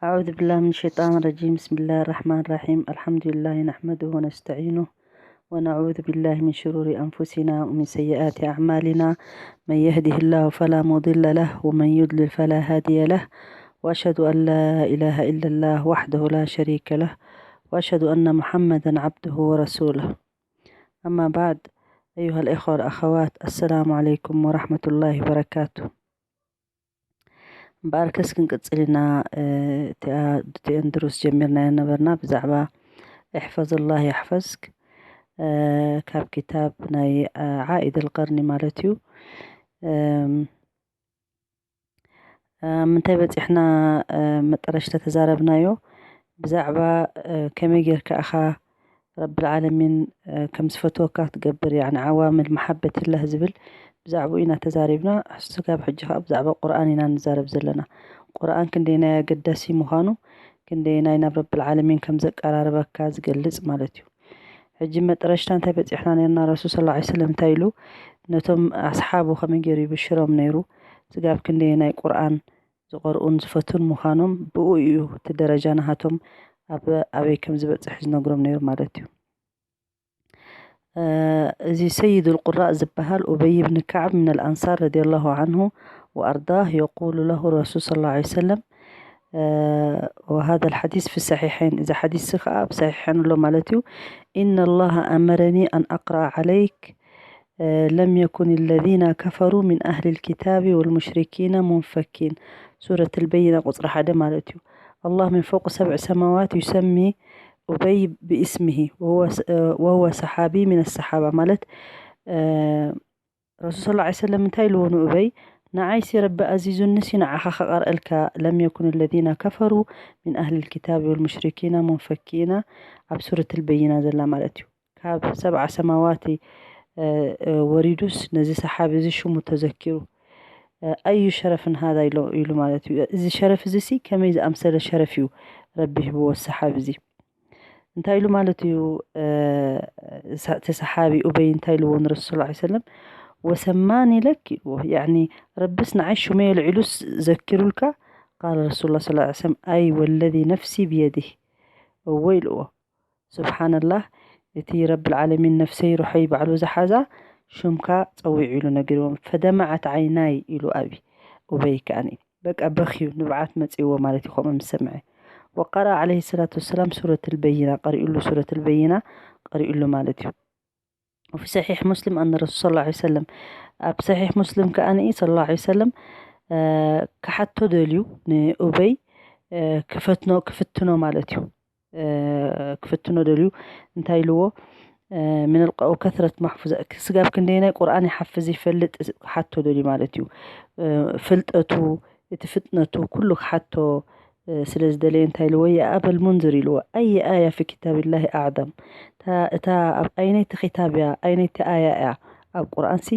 أعوذ بالله من الشيطان الرجيم. بسم الله الرحمن الرحيم. الحمد لله نحمده ونستعينه ونعوذ بالله من شرور أنفسنا ومن سيئات أعمالنا. من يهده الله فلا مضل له ومن يضلل فلا هادي له. وأشهد أن لا إله إلا الله وحده لا شريك له. وأشهد أن محمدا عبده ورسوله. أما بعد، أيها الإخوة والأخوات، السلام عليكم ورحمة الله وبركاته. እምበኣርከስ ክንቅጽል ኢና። እቲኣን ድሩስ ጀሚርናዮ ነበርና ብዛዕባ እሕፈዝ ላህ የሕፈዝክ፣ ካብ ክታብ ናይ ዓኢድ ኣልቀርኒ ማለት እዩ። ምንታይ በጺሕና? መጠረሽታ ተዛረብናዮ ብዛዕባ ከመይ ጌርካ ኢኻ ረብል ዓለሚን ከም ዝፈትወካ ክትገብር፣ ያኒ ዓዋምል መሓበትላህ ዝብል ብዛዕባኡ ኢና ተዛሪብና። ስጋብ ሕጂ ከዓ ብዛዕባ ቁርኣን ኢና ንዛረብ ዘለና። ቁርኣን ክንደይናይ ኣገዳሲ ምዃኑ፣ ክንደይናይ ናብ ረብል ዓለሚን ከም ዘቀራርበካ ዝገልጽ ማለት እዩ። ሕጂ መጠረሽታ እንታይ በጺሕና ነርና? ረሱል ሰለላሁ ዐለይሂ ወሰለም እንታይ ኢሉ ነቶም ኣስሓቡ ከመይ ገይሩ ይብሽሮም ነይሩ? ስጋብ ክንደይናይ ቁርኣን ዝቐርኡን ዝፈቱን ምዃኖም ብኡ እዩ እቲ ደረጃ ናሃቶም ኣብ ኣበይ ከም ዝበጽሕ ዝነግሮም ነይሩ ማለት እዩ። እዚ ሰይድ ልቁራእ ዝበሃል ኡበይ ብን ከዓብ ምን ኣልኣንሳር ረዲየላሁ ዓንሁ ወኣርዳህ የቁሉ ለሁ ረሱል ሰለላሁ ዐለይሂ ወሰለም ወሃذا الحديث في الصحيحين። እዚ ሓዲስ ከዓ ኣብ ሰሒሐን ኣሎ ማለት እዩ። إن الله أمرني أن أقرأ عليك لم يكن الذين كفروا من أهل الكتاب والمشركين منفكين. ሱረት ልበይና ቁፅሪ ሓደ ማለት እዩ። الله من فوق سبع سماوات يسمي أبي باسمه وهو صحابي من الصحابة ማለት ረሱል ሰለላሁ ዐለይሂ ወሰለም እንታይ ኢልዎ ንኡበይ? ንዓይሲ ረቢ ኣዚዙኒሲ ንዓኻ ከቐርአልካ። لم يكن الذين كفروا من أهل الكتاب والمشركين منفكين ኣብ ሱረት ልበይና ዘላ ማለት እዩ። ካብ ሰብዓ ሰማዋቲ ወሪዱስ ነዚ ሰሓቢ እዚ ሽሙ ተዘኪሩ። ኣዩ ሸረፍን ሃዛ ኢሉ ማለት እዩ። እዚ ሸረፍ እዚ ሲ ከመይ ዝኣምሰለ ሸረፍ እዩ ረቢ ሂብዎ ሰሓቢ እዚ? እንታይ ኢሉ ማለት እዩ? እቲ ሰሓቢ ኡበይ እንታይ ኢልዎ ንረሱል ሰለላሁ ዐለይሂ ወሰለም? ወሰማኒ ለክ ኢልዎ። ያኒ ረብስ ንዓይ ሽመይ ኣልዒሉስ ዘኪሩልካ? ቃለ ረሱሉላህ ሰለላሁ ዐለይሂ ወሰለም፣ ኣይ ወለዚ ነፍሲ ብየዲህ፣ እወ ኢልዎ። ሱብሓነላህ፣ እቲ ረብል ዓለሚን ነፍሰይ ሩሐይ ባዕሉ ዝሓዛ ሽምካ ጸዊዑ ኢሉ ነጊርዎም። ፈደመዐት ዓይናይ ኢሉ ኣቢ ኡበይ ከኣኒ በቃ በኽዩ፣ ንብዓት መጺእዎ ማለት እዩ ከምኡ ምስ ሰምዐ። ወቀረአ ዓለይሂ ሰላቱ ወሰላም ሱረት ልበይና ቀሪኡሉ፣ ሱረት ልበይና ቀሪኡሉ ማለት እዩ። وفي صحيح مسلم أن الرسول صلى الله عليه وسلم ኣብ ሰሒሕ ሙስሊም ከኣ ንኢ صلى الله عليه وسلم ክሓቶ ደልዩ ንኡበይ ክፈትኖ ክፍትኖ ማለት እዩ። ክፍትኖ ደልዩ እንታይ ኢልዎ? من القو كثرة محفوظ ስጋብ ክንደይናይ ቁርኣን ይሓፍዝ ይፈልጥ ክሓቶ ደልዩ ማለት እዩ። ፍልጠቱ እቲ ፍጥነቱ ኩሉ ክሓቶ ስለ ዝደለየ እንታይ ኢልዎ? يا أبا المنذر ኢልዎ، أي آية في كتاب الله أعظم؟ እታ ኣብ ኣይነይቲ ክታብ እያ፣ ኣይነይቲ ኣያ እያ ኣብ ቁርኣንሲ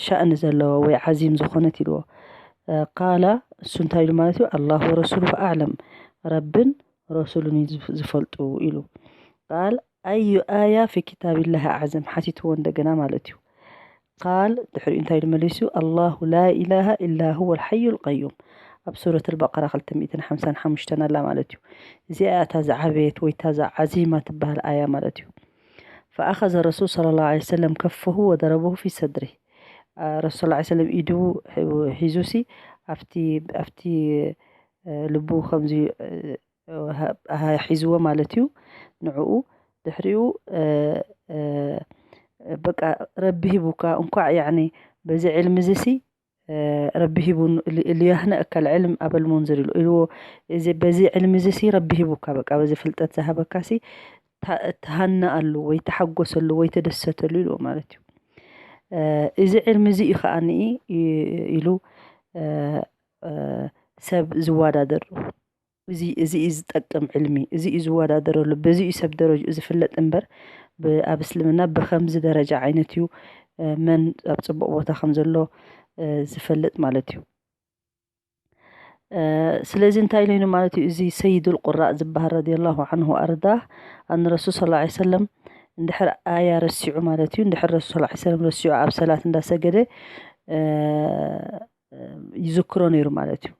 ሻእኒ ዘለዋ ወይ ዓዚም ዝኾነት ኢልዎ። ቃላ እሱ እንታይ ኢሉ ማለት እዩ? الله ورسوله أعلم፣ ረብን ረሱሉን እዩ ዝፈልጡ ኢሉ። ቃል ኣዩ ኣያ ፊ ኪታቢላሂ ኣዕዘም ሓቲትዎ እንደገና ማለት እዩ። ቃል ድሕሪኡ እንታይ ኢሉ መሊሱ? ኣላሁ ላ ኢላሃ ኢላ ሁወ ልሓዩ ልቀዩም ኣብ ሱረት ልበቀራ ክልተ ሚእትን ሓምሳን ሓሙሽተን ኣላ ማለት እዩ። እዚኣ እታ ዝዓበየት ወይ እታ ዝዓዚማ ትበሃል ኣያ ማለት እዩ። ፈኣኸዘ ረሱል ሰለላሁ ዐለይሂ ወሰለም ከፈሁ ወደረበሁ ፊ ሰድሪህ ረሱል ሰለላሁ ዐለይሂ ወሰለም ኢዱ ሒዙሲ ኣብቲ ኣብቲ ልቡ ከምዚ ሒዝዎ ማለት እዩ ንዕኡ። ድሕሪኡ በቃ ረቢ ሂቡካ እንኳዕ ያዕኒ በዚ ዕልሚ እዚ ሲ ረቢ ሂቡ ሊያህነእካ ልዕልም ኣበል ሙንዝር ኢሉ ኢልዎ። እዚ በዚ ዕልሚ እዚ ሲ ረቢ ሂቡካ በቃ በዚ ፍልጠት ዝሃበካ ሲ ተሃነኣሉ ወይ ተሓጎሰሉ ወይ ተደሰተሉ ኢልዎ ማለት እዩ። እዚ ዕልሚ እዚ እዩ ከዓ ኢሉ ሰብ ዝወዳደር እዚ እዚ እዩ ዝጠቅም ዕልሚ፣ እዚ እዩ ዝወዳደረሉ፣ በዚ እዩ ሰብ ደረጅኡ ዝፍለጥ እምበር ኣብ እስልምና ብከምዚ ደረጃ ዓይነት እዩ መን ኣብ ፅቡቕ ቦታ ከም ዘሎ ዝፈልጥ ማለት እዩ። ስለዚ እንታይ ኢሉ ማለት እዩ? እዚ ሰይዱል ቁራእ ዝበሃል ረዲየላሁ ዓንሁ ኣርዳህ ኣን ረሱል ሰለላሁ ዐለይሂ ወሰለም እንድሕር ኣያ ረሲዑ ማለት እዩ፣ እንድሕር ረሱል ሰለላሁ ዐለይሂ ወሰለም ረሲዑ ኣብ ሰላት እንዳሰገደ ይዝክሮ ነይሩ ማለት እዩ።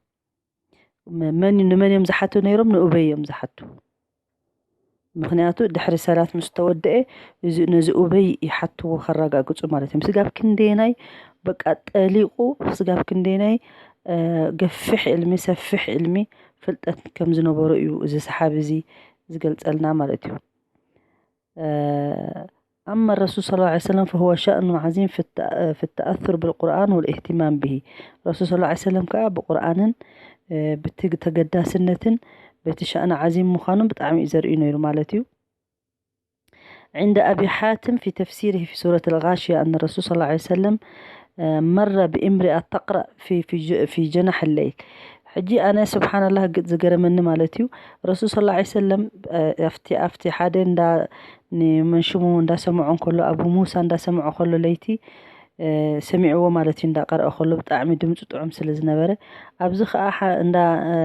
መ-፣ መን፣ ንመን እዮም ዝሓቱ ነይሮም? ንኡበይ እዮም ዝሓቱ። ምኽንያቱ ድሕሪ ሰላት ምስ ተወደኤ፣ እዚ፣ ነዚ ኡበይ ይሓትዎ ከረጋግጹ ማለት እዮም። ስጋብ ክንደየናይ በቃ ጠሊቑ፣ ስጋብ ክንደየናይ፣ እ፣ ገፊሕ ዕልሚ፣ ሰፊሕ ዕልሚ፣ ፍልጠት ከም ዝነበሮ እዩ እዚ ሰሓቢ እዚ ዝገልጸልና ማለት እዩ። እ፣ أما الرسول صلى الله عليه وسلم فهو شأن عظيم في الت-، في التأثر بالقرآن والاهتمام به. ረሱል صلى الله عليه وسلم ከኣ ብቁርኣንን፣ እ፣ ብቲ ተገዳስነትን በቲ ሸእን ዓዚም ምዃኑ ብጣዕሚ እዩ ዘርእዩ ነይሩ ማለት እዩ። عند أبي حاتم في تفسيره في سورة الغاشية أن الرسول صلى الله عليه وسلم، آه، مر بامرأة تقرأ في، في ج-، في جنح الليل. ሕጂ ኣነ ስብሓንላህ ግ-፣ ዝገረመኒ ማለት እዩ፣ ረሱል صلى الله عليه وسلم፣ እ፣ ኣብቲ፣ ኣብቲ ሓደ እንዳ፣ ንመን ሽሙ እንዳሰምዖ እንከሎ፣ ኣቡ ሙሳ እንዳሰምዖ ከሎ ለይቲ፣ እ፣ ሰሚዕዎ ማለት እዩ፣ እንዳቀረአ ከሎ ብጣዕሚ ድምፁ ጥዑም ስለ ዝነበረ፣ ኣብዚ ከዓ ሓ-፣ እንዳ፣ እ፣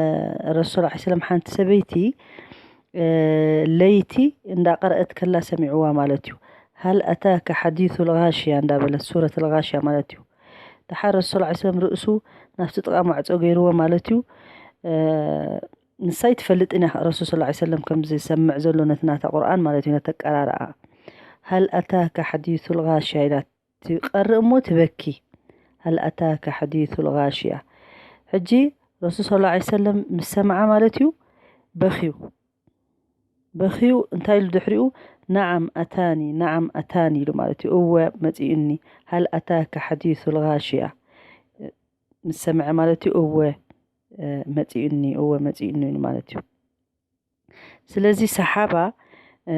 ረሱል صلى الله عليه وسلم ሓንቲ ሰበይቲ፣ እ፣ ለይቲ እንዳቀረአት ከላ ሰሚዕዋ ማለት እዩ። هل أتاك حديث الغاشية እንዳበለት፣ ሱረት الغاشية ማለት እዩ። ደሓር ረሱል صلى الله عليه وسلم ርእሱ ናብቲ ጥቓ ማዕጾ ገይርዎ ማለት እዩ። እ፣ ንሳ ኣይትፈልጥን እያ ረሱል صلى الله عليه وسلم ከም ዝሰምዕ ዘሎ ነቲ ናታ ቁርኣን ማለት እዩ፣ ነቲ ኣቀራርኣ። هل أتاك حديث الغاشية ኢላ ትቐርእ እሞ ትበኪ። هل أتاك حديث الغاشية። ሕጂ ረሱል صلى الله عليه وسلم ምስ ሰምዓ ማለት እዩ በኽዩ። በኽዩ እንታይ ኢሉ ድሕሪኡ? نعم أتاني، نعم أتاني ኢሉ ማለት እዩ። እወ መጺኡኒ። هل أتاك حديث الغاشية። ምስ ሰምዐ ማለት እዩ እወ፣ እ፣ መጺኡኒ፣ እወ መጺኡኒ ኢሉ ማለት እዩ። ስለዚ ሰሓባ፣ እ፣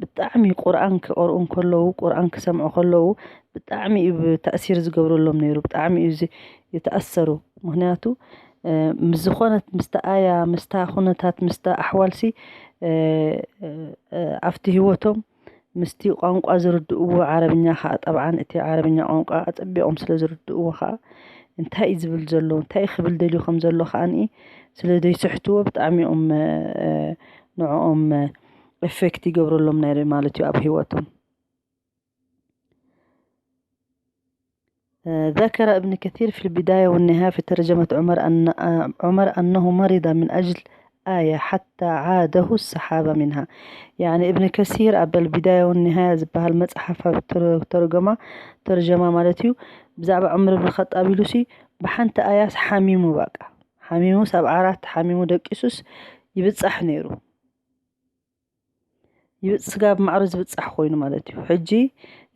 ብጣዕሚ ቁርኣን ክቐርኡ እንከለዉ፣ ቁርኣን ክሰምዑ ከለዉ ብጣዕሚ እዩ ተእሲር ዝገብረሎም ነይሩ። ብጣዕሚ እዩ ዝ-፣ ዝተኣሰሩ። ምኽንያቱ፣ እ፣ ምስ ዝኾነት፣ ምስታ ኣያ፣ ምስታ ኩነታት፣ ምስታ ኣሕዋልሲ፣ እ፣ እ፣ እ፣ ኣብቲ ህይወቶም ምስቲ ቋንቋ ዝርድእዎ ዓረብኛ ኸኣ፣ ጠብዓን እቲ ዓረብኛ ቋንቋ ኣጸቢቖም ስለ ዝርድእዎ ኸኣ፣ እንታይ እዩ ዝብል ዘሎ፣ እንታይ እዩ ክብል ደልዩ ከም ዘሎ ኸኣ ንኢ ስለ ዘይስሕትዎ ብጣዕሚ እዮም፣ እ፣ ንዕኦም ኤፌክት ይገብረሎም ነይሩ ማለት እዩ ኣብ ህይወቶም። ذكر ابن كثير في البداية والنهاية في ترجمة عمر أن، عمر أنه مرض من أجل آية حتى عاده الصحابة منها. يعني ابن كثير ኣብ البداية والنهاية ዝበሃል መጽሓፍ ኣብ ተረ-፣ ተርገማ፣ ተርጀማ ማለት እዩ፣ ብዛዕባ ዑመር ብን ኸጣብ ኢሉሲ ብሓንቲ ኣያስ ሓሚሙ፣ በቃ ሓሚሙስ ኣብ ዓራት ሓሚሙ ደቂሱስ ይብጻሕ ነይሩ። ይብጽ-፣ ስጋብ ማዕረ ዝብጻሕ ኮይኑ ማለት እዩ። ሕጂ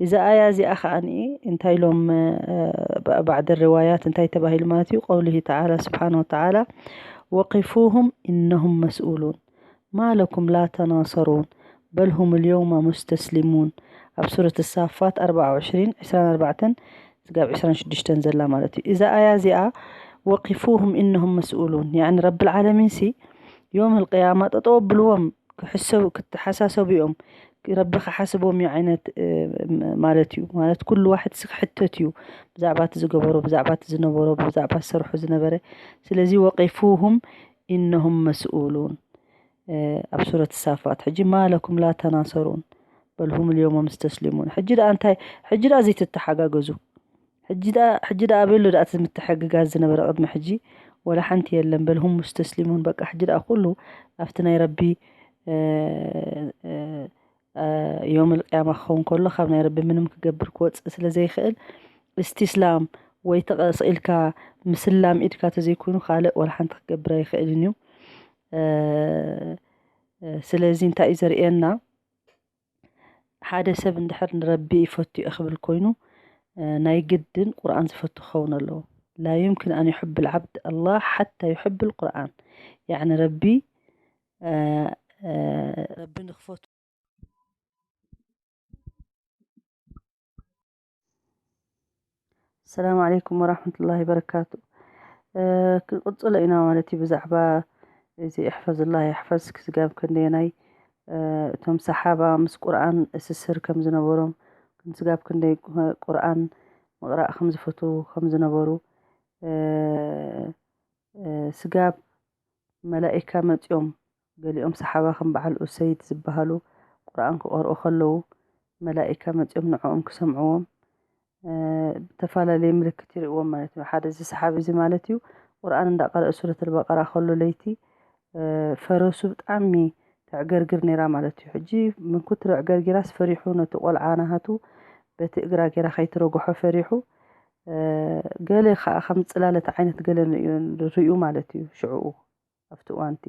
እዛ ኣያ እዚኣ ኸኣ ንኢ እንታይ ኢሎም፣ እ፣ ባ-፣ ባዕድ ርዋያት እንታይ ተባሂሉ ማለት እዩ? ቀውሊሂ ተዓላ ስብሓን ወተዓላ፣ "ወቂፉሁም ኢነሁም መስኡሉን፣ ማ ለኩም ላ ተናሰሩን፣ በል ሁም ልየውመ ሙስተስሊሙን።" ኣብ ሱረት ሳፋት ኣርባዓ ወዕሽሪን፣ ዕስራን ኣርባዕተን ስጋብ ዕስራን ሽዱሽተን ዘላ ማለት እዩ። እዛ ኣያ እዚኣ፣ "ወቂፉሁም ኢነሁም መስኡሉን"፣ ያዕኒ ረብል ዓለሚን ሲ ዮም ልቅያማ ጠጠው ኣብልዎም፣ ክሕሰቡ፣ ክተሓሳሰቡ እዮም። ረቢ ክሓስቦም እዩ ዓይነት፣ እ፣ ም-፣ ማለት እዩ። ማለት ኩሉ ዋሕድ ሲ ክሕተት እዩ ብዛዕባ እቲ ዝገበሮ፣ ብዛዕባ እቲ ዝነበሮ፣ ብዛዕባ ዝሰርሖ ዝነበረ። ስለዚ "ወቂፉሁም ኢነሁም መስኡሉን"፣ እ፣ ኣብ ሱረት ሳፋት። ሕጂ "ማ ለኩም ላ ተናሰሩን በል ሁም ልየውመ ሙስተስሊሙን።" ሕጂ ደኣ እንታይ፣ ሕጂ ደኣ ዘይትተሓጋገዙ። ሕጂ ደኣ፣ ሕጂ ደኣ ኣበይ ኣሎ ደኣ እቲ ምትሕግጋዝ ዝነበረ ቅድሚ ሕጂ? ወላ ሓንቲ የለን። በል ሁም ሙስተስሊሙን፣ በቃ ሕጂ ደኣ ኩሉ ኣብቲ ናይ ረቢ፣ እ፣ እ፣ እ፣ ዮም ልቅያማ ክኸውን ከሎ ካብ ናይ ረቢ ምንም ክገብር ክወጽእ ስለ ዘይክእል፣ እስቲስላም ወይ ተቐ-፣ ስቕ ኢልካ ምስላም ኢድካ ተዘይኮይኑ ካልእ ወላ ሓንቲ ክገብር ኣይኽእልን እዩ። እ፣ እ፣ ስለዚ እንታይ እዩ ዘርእየና? ሓደ ሰብ እንድሕር ንረቢ ይፈቱ እየ ክብል ኮይኑ፣ እ፣ ናይ ግድን ቁርኣን ዝፈቱ ክኸውን ኣለዎ። ላ ዩምኪን ኣን ዩሕብ ልዓብድ ኣላህ ሓታ ዩሕብ ልቁርኣን። ያዕኒ ረቢ፣ እ፣ እ፣ ረቢ ንኽፈቱ። ሰላም ዓለይኩም ወራህመቱላሂ በረካቱ። እ፣ ክንቅጽሎ ኢና ማለት እዩ ብዛዕባ እዚ እሕፈዝላህ የሕፈዝክ ስጋብ ክንደየናይ፣ እ፣ እቶም ሰሓባ ምስ ቁርኣን እስስር ከም ዝነበሮም፣ ስጋብ ክንደይ ቁርኣን ምቕራእ ከም ዝፈትዉ ከም ዝነበሩ፣ እ፣ እ፣ ስጋብ መላኢካ መጺኦም፣ ገሊኦም ሰሓባ ከም በዓል ኡሰይድ ዝበሃሉ ቁርኣን ክቐርኡ ከለዉ መላኢካ መጺኦም ንዕኦም ክሰምዕዎም፣ እ፣ ብተፈላለየ ምልክት ይርእዎም ማለት እዩ። ሓደ እዚ ሰሓቢ እዚ ማለት እዩ ቁርኣን እንዳቀረአ ሱረት ኣልበቀራ ከሎ ለይቲ፣ እ፣ ፈረሱ ብጣዕሚ ተዕገርግር ነይራ ማለት እዩ። ሕጂ ምንኩ ትዕገርጊራስ ፈሪሑ ነቲ ቆልዓ ናሃቱ በቲ እግራ ጌራ ከይትረጉሖ ፈሪሑ፣ እ፣ ገለ ከኣ ከም ጽላለት ዓይነት ገለ ንርእዩ፣ ርእዩ ማለት እዩ ሽዕኡ። ኣብቲ እዋንቲ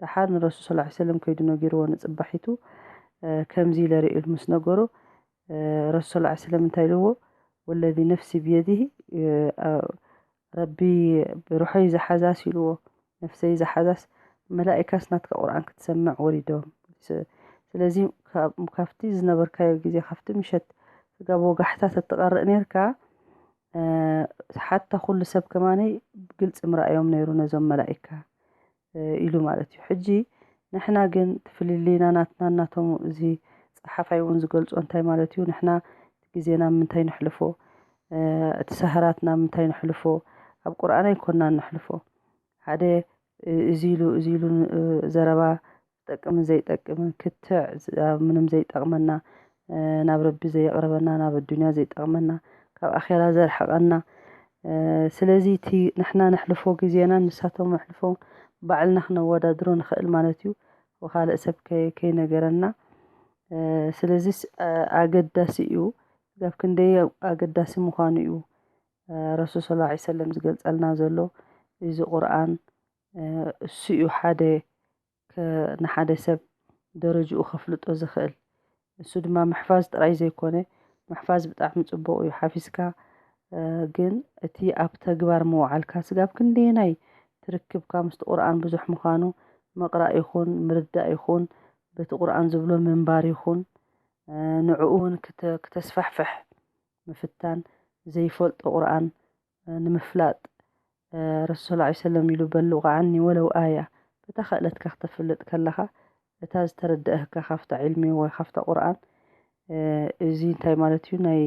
ደሓር ንረሱል ሰለላሁ ዐለይሂ ወሰለም ከይዱ ነጊርዎ ንጽባሒቱ፣ እ፣ ከምዚ ኢለ ርእዩ ምስ ነገሮ፣ እ፣ ረሱል ሰለላሁ ዐለይሂ ወሰለም እንታይ ኢልዎ? "ወለዚ ነፍሲ ብየዲሂ"፣ እ፣ አ-፣ "ረቢ ብሩሐይ ዝሓዛስ" ኢልዎ፣ "ነፍሰይ ዝሓዛስ መላኢካስ ናትካ ቁርኣን ክትሰምዕ ወሪዶም። ስ-፣ ስለዚ ካብ-፣ ካብቲ ዝነበርካዮ ግዜ፣ ካብቲ ምሸት ስጋብ ወጋሕታ ተትቐርእ ኔርካ፣ እ፣ ሓታ ኩሉ ሰብ ከማነይ ብግልጺ ምረኣዮም ነይሩ ነዞም መላኢካ፣ እ፣ ኢሉ ማለት እዩ። ሕጂ ንሕና ግን እቲ ፍልልይና ናትና ናቶም፣ እዚ ጸሓፋይ እውን ዝገልጾ እንታይ ማለት እዩ? ንሕና እቲ ግዜና ኣብ ምንታይ ነሕልፎ? እ፣ እቲ ሰህራትና ኣብ ምንታይ ነሕልፎ? ኣብ ቁርኣን ኣይኮናን ነሕልፎ። ሓደ፣ እ፣ እዚ ኢሉ፣ እዚ ኢሉ፣ እ፣ ዘረባ ዝጠቅምን ዘይጠቅምን ክትዕ፣ ዝ-፣ ኣብ ምንም ዘይጠቕመና፣ እ፣ ናብ ረቢ ዘየቕርበና፣ ናብ ኣዱንያ ዘይጠቕመና፣ ካብ ኣኼራ ዘርሕቐና። እ፣ ስለዚ እቲ ንሕና ነሕልፎ ግዜና ንሳቶም ኣሕልፎም ባዕልና ክነወዳድሮ ንኽእል ማለት እዩ። ብኻልእ ሰብ ከይ-፣ ከይነገረና። እ፣ ስለዚስ፣ እ፣ ኣገዳሲ እዩ። ስጋብ ክንደይ ኣገዳሲ ምዃኑ እዩ፣ እ፣ ረሱል ሰለላሁ ዐለይሂ ወሰለም ዝገልጸልና ዘሎ። እዚ ቁርኣን፣ እ፣ እሱ እዩ ሓደ ከ-፣ ንሓደ ሰብ ደረጅኡ ከፍልጦ ዝኽእል። እሱ ድማ ምሕፋዝ ጥራይ ዘይኮነ፣ ምሕፋዝ ብጣዕሚ ጽቡቕ እዩ። ሓፊዝካ፣ እ፣ ግን እቲ ኣብ ተግባር ምውዓልካ ስጋብ ክንደየናይ ትርክብካ ምስቲ ቁርኣን ብዙሕ ምዃኑ ምቕራእ ይኹን ምርዳእ ይኹን፣ በቲ ቁርኣን ዝብሎ ምንባር ይኹን፣ እ፣ ንዕኡ እውን ክተ-፣ ክተስፋሕፍሕ ምፍታን፣ ዘይፈልጦ ቁርኣን፣ እ፣ ንምፍላጥ፣ እ፣ ረሱል ሰለላሁ ዐለይሂ ወሰለም ኢሉ፣ "በልጉ ዓኒ ወለው ኣያ"፣ በታ ክእለትካ ክተፍልጥ ከለኻ፣ እታ ዝተረድእካ ካብታ ዒልሚ ወይ ካብታ ቁርኣን፣ እ፣ እዚ እንታይ ማለት እዩ? ናይ፣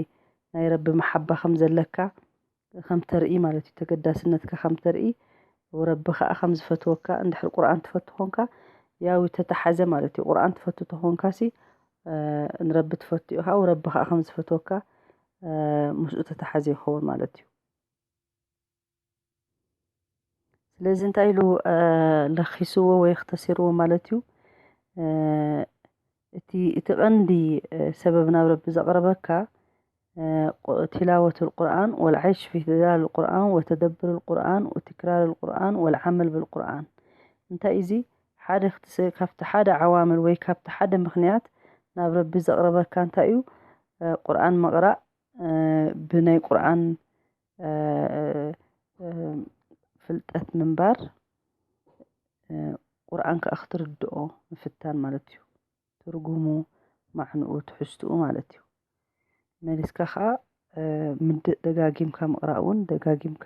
ናይ ረቢ መሓባ ከም ዘለካ ከም ተርኢ ማለት እዩ። ተገዳስነትካ ከም ተርኢ፣ ረቢ ከኣ ከም ዝፈትወካ፣ እንድሕር ቁርኣን ትፈቱ ኮንካ፣ ያው ተተሓዘ ማለት እዩ። ቁርኣን ትፈቱ ተኾንካሲ፣ እ፣ ንረቢ ትፈቱ ኢኻ፣ ረቢ ከኣ ከም ዝፈትወካ፣ እ፣ ምስኡ ተተሓዘ ይኸውን ማለት እዩ። ስለዚ እንታይ ኢሉ፣ እ፣ ለኺስዎ ወይ ኣኽተሲርዎ ማለት እዩ? እ፣ እቲ፣ እቲ ቀንዲ፣ እ፣ ሰበብ ናብ ረቢ ዘቕርበካ፣ እ፣ ቁ-፣ ቲላወቱል ቁርኣን ወልዓይሽ ፊ ዚላል ቁርኣን ወተደቡሩል ቁርኣን ወትክራሩል ቁርኣን ወልዓመል ብልቁርኣን። እንታይ እዚ? ሓደ ክቲ-፣ ካብቲ ሓደ ዓዋምል ወይ ካብቲ ሓደ ምኽንያት ናብ ረቢ ዘቕርበካ እንታይ እዩ? እ፣ ቁርኣን ምቕራእ፣ እ፣ ብናይ ቁርኣን፣ እ፣ እ፣ ፍልጠት ምንባር፣ እ፣ ቁርኣን ከኣ ክትርድኦ ምፍታን ማለት እዩ። ትርጉሙ፣ ማዕንኡ፣ ትሕዝትኡ ማለት እዩ። መሊስካ ከኣ፣ እ፣ ምድ-፣ ደጋጊምካ ምቕራእ እውን ደጋጊምካ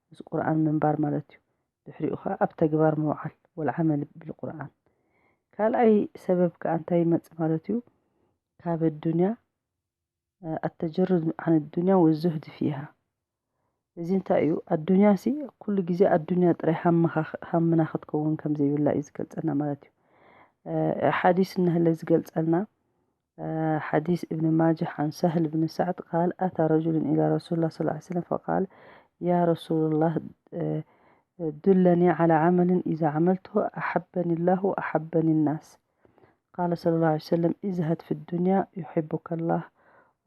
ምስ ቁርኣን ምንባር ማለት እዩ። ድሕሪኡ ከኣ ኣብ ተግባር ምውዓል፣ ወልዓመል ብልቁርኣን። ካልኣይ ሰበብ ከኣ እንታይ ይመጽእ ማለት እዩ? ካብ ኣዱንያ፣ እ፣ ኣተጀሩድ ዓን ኣዱንያ ወዙህድ ፊሃ። እዚ እንታይ እዩ? ኣዱንያሲ ኩሉ ግዜ ኣዱንያ ጥራይ ሃምኻ-፣ ሃምና ክትከውን ከም ዘይብላ እዩ ዝገልጸልና ማለት እዩ። እ፣ ሓዲስ እናሃለ ዝገልጸልና፣ እ፣ ሓዲስ እብን ማጀህ ዓን ሳህል ብን ሳዕድ ቃል፣ ኣታ ረጁሉን ኢላ ረሱሉላህ ሰለላሁ ዐለይሂ ወሰለም ፈቃል፣ ያ ረሱሉላህ፣ እ፣ ዱለኒ ዓላ ዓመልን ኢዛ ዓመልቱሁ ኣሐበኒ ላሁ ወኣሐበኒ ናስ። ቃለ ሰለላሁ ዐለይሂ ወሰለም፣ "ኢዝሀድ ፊ ዱንያ ዩሒቡከ ላህ፣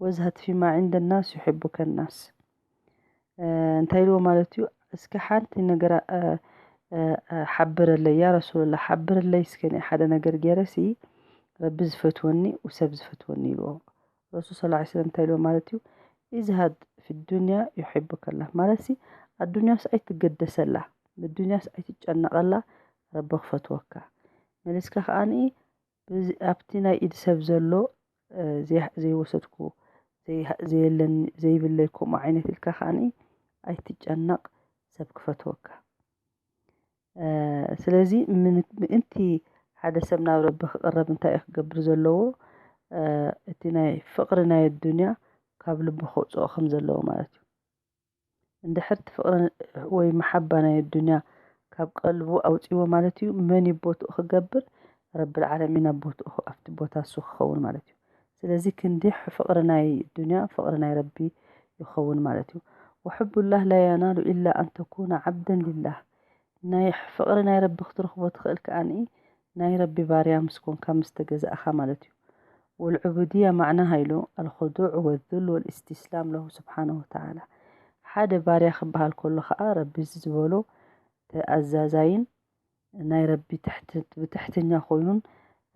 ወዝሀድ ፊማ ዒንደ ናስ ዩሒቡከ ናስ።" እ፣ እንታይ ኢልዎ ማለት እዩ? እስከ ሓንቲ ነገር፣ እ፣ እ፣ እ፣ ሓብረለይ፣ ያ ረሱሉላህ፣ ሓብረለይ እስከ ናይ ሓደ ነገር ገይረሲ ረቢ ዝፈትወኒ፣ ውሰብ ዝፈትወኒ ኢልዎ። ረሱል ሰለላሁ ዐለይሂ ወሰለም እንታይ ኢልዎ ማለት እዩ? "ኢዝሀድ ፊ ዱንያ ዩሒቡከ ላህ"፣ ማለትሲ ኣዱንያስ ኣይትገደሰላ፣ ብዱንያስ ኣይትጨነቐላ፣ ረቢ ክፈትወካ። መሊስካ ከኣኒ ብዚ-፣ ኣብቲ ናይ ኢድ ሰብ ዘሎ፣ እ፣ ዘይ-፣ ዘይወሰድኩ፣ ዘይ-፣ ዘየለኒ፣ ዘይብለይ ከምኡ ዓይነት ኢልካ ከኣኒ ኣይትጨነቕ፣ ሰብ ክፈትወካ። እ፣ ስለዚ ምን-፣ ምእንቲ ሓደ ሰብ ናብ ረቢ ክቕረብ እንታይ እዩ ክገብር ዘለዎ? እ፣ እቲ ናይ ፍቕሪ ናይ ኣዱንያ ካብ ልቡ ከውጽኦ ከም ዘለዎ ማለት እዩ። እንድሕር እቲ ፍቕሪ ወይ መሓባ ናይ ኣዱንያ ካብ ቀልቡ ኣውጺዎ ማለት እዩ፣ መን እዩ ቦትኡ ክገብር? ረብል ዓለሚን ኣብ ቦትኡ፣ ኣብቲ ቦታ እሱ ክኸውን ማለት እዩ። ስለዚ ክንዲ ፍቕሪ ናይ ኣዱንያ ፍቕሪ ናይ ረቢ ይኸውን ማለት እዩ። "ወሕቡላህ ላ የናሉ ኢላ ኣን ተኩነ ዓብደን ሊላህ፣ ናይ ፍቕሪ ናይ ረቢ ክትረኽቦ ትኽእል ከኣ ናይ ረቢ ባርያ ምስ ኮንካ፣ ምስ ተገዛእኻ ማለት እዩ። والعبودية معناها ኢሉ الخضوع والذل والاستسلام له سبحانه وتعالى። ሓደ ባርያ ክበሃል ከሎ ከኣ ረቢ ዝበሎ ተኣዛዛይን ናይ ረቢ ትሕት-፣ ብትሕትኛ ኮይኑን፣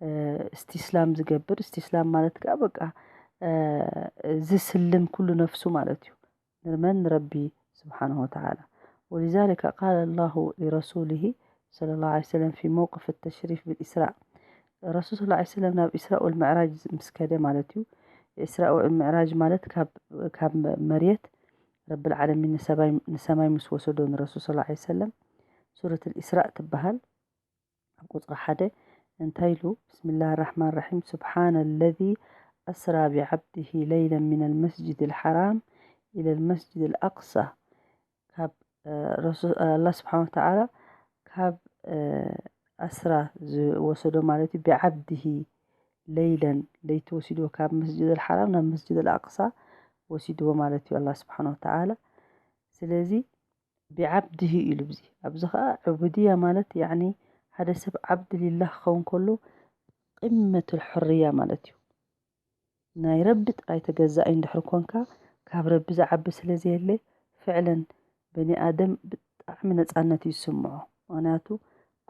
እ፣ እስቲስላም ዝገብር። እስቲስላም ማለት ከኣ በቃ፣ እ፣ ዝስልም ኩሉ ነፍሱ ማለት እዩ። ንመን? ንረቢ ስብሓንሁ ወተዓላ። ولذلك قال الله لرسوله صلى الله عليه وسلم في موقف التشريف بالإسراء። ረሱል ሰለላሁ ዐለይሂ ወሰለም ናብ ኢስራእ ወልምዕራጅ ምስ ከደ ማለት እዩ። ኢስራእ ወልምዕራጅ ማለት ካብ፣ ካብ መሬት ረብል ዓለሚን ንሰማይ፣ ንሰማይ ምስ ወሰዶ ንረሱል ሰለላሁ ዐለይሂ ወሰለም ሱረት ኢስራእ ትበሃል። ኣብ ቁጽሪ ሓደ እንታይ ኢሉ? ብስሚላህ ራሕማን ራሒም። سبحان الذي أسرى بعبده ليلا من المسجد الحرام إلى المسجد الأقصى። ካብ፣ እ፣ ረሱ-፣ እ፣ ኣላህ ስብሓን ወተዓላ ካብ፣ እ፣ ኣስራ ዝወሰዶ ማለት እዩ። ብዓብድሂ ለይለን፣ ለይቲ ወሲድዎ፣ ካብ መስጅድ ኣልሓራም ናብ መስጅድ ኣልኣቅሳ ወሲድዎ ማለት እዩ ኣላህ ስብሓን ወተዓላ። ስለዚ ብዓብድሂ ኢሉ ብዚ። ኣብዚ ኸዓ ዕቡድያ ማለት ያዕኒ ሓደ ሰብ ዓብድ ሊላህ ክኸውን ከሎ ቂመቱል ሕርያ ማለት እዩ። ናይ ረቢ ጥራይ ተገዛኢ እንድሕር ኮንካ፣ ካብ ረቢ ዝዓቢ ስለ ዘየለ፣ ፍዕለን በኒ ኣደም ብጣዕሚ ነጻነት እዩ ዝስምዖ። ምኽንያቱ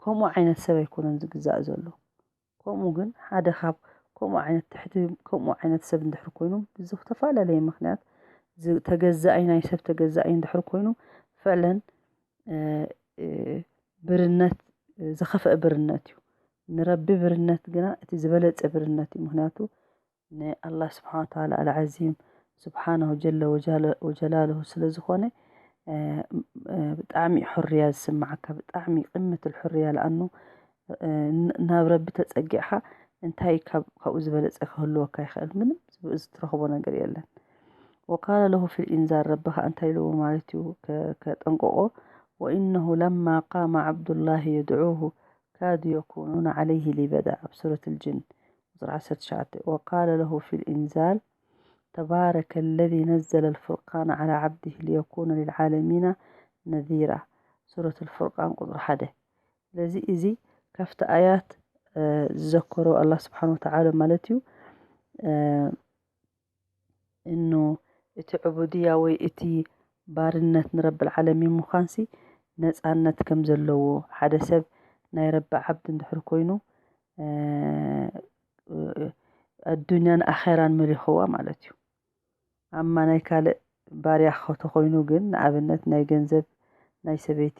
ከምኡ ዓይነት ሰብ ኣይኮነን ዝግዛእ ዘሎ። ከምኡ ግን ሓደ ካብ ከምኡ ዓይነት ትሕቲ ከምኡ ዓይነት ሰብ እንድሕር ኮይኑ ብዝተፈላለየ ምኽንያት ዝ-፣ ተገዛኢ ናይ ሰብ ተገዛኢ እንድሕር ኮይኑ ፍዕለን፣ እ፣ እ፣ ብርነት፣ እ፣ ዝኸፍአ ብርነት እዩ። ንረቢ ብርነት ግና እቲ ዝበለጸ ብርነት እዩ። ምኽንያቱ ንኣላህ ስብሓን ወተዓላ ኣልዓዚም ስብሓነሁ ጀለ ወጃለ-፣ ወጀላሉሁ ስለ ዝኾነ፣ እ፣ እ፣ ብጣዕሚ እዩ ሕርያ ዝስምዓካ፣ ብጣዕሚ ቅምት ሕርያ። ለኣኑ፣ እ፣ ን-፣ ናብ ረቢ ተጸጊዕካ እንታይ ካብ-፣ ካብኡ ዝበለጸ ክህልወካ ይኽእል? ምንም ዝብ-፣ ዝትረኽቦ ነገር የለን። وقال له في الإنذار፣ ረቢ ኸዓ እንታይ ኢልዎ ማለት እዩ ከ-፣ ከጠንቅቆ፣ وإنه لما قام عبد الله يدعوه كادوا يكونون عليه لبدا ኣብ ሱረት الجن ቁጽሪ ዓሰርተ ትሽዓተ። وقال له في الإنذار تبارك الذي نزل الفرقان على عبده ليكون للعالمين نذيرا ሱረት الفرقان ቁጽሪ ሓደ። ስለዚ እዚ ካብቲ ኣያት፣ እ፣ ዝዘከሮ ኣላህ ስብሓን ወተዓላ ማለት እዩ። እ፣ እኑ እቲ ዕቡድያ ወይ እቲ ባርነት ንረብል ዓለሚን ምዃንሲ ነጻነት ከም ዘለዎ፣ ሓደ ሰብ ናይ ረቢ ዓብዲ እንድሕር ኮይኑ፣ እ፣ ኣዱንያን ኣኼራን መሊኽዋ ማለት እዩ። ኣማ ናይ ካልእ ባርያ ተኾይኑ ግን፣ ንኣብነት ናይ ገንዘብ፣ ናይ ሰበይቲ፣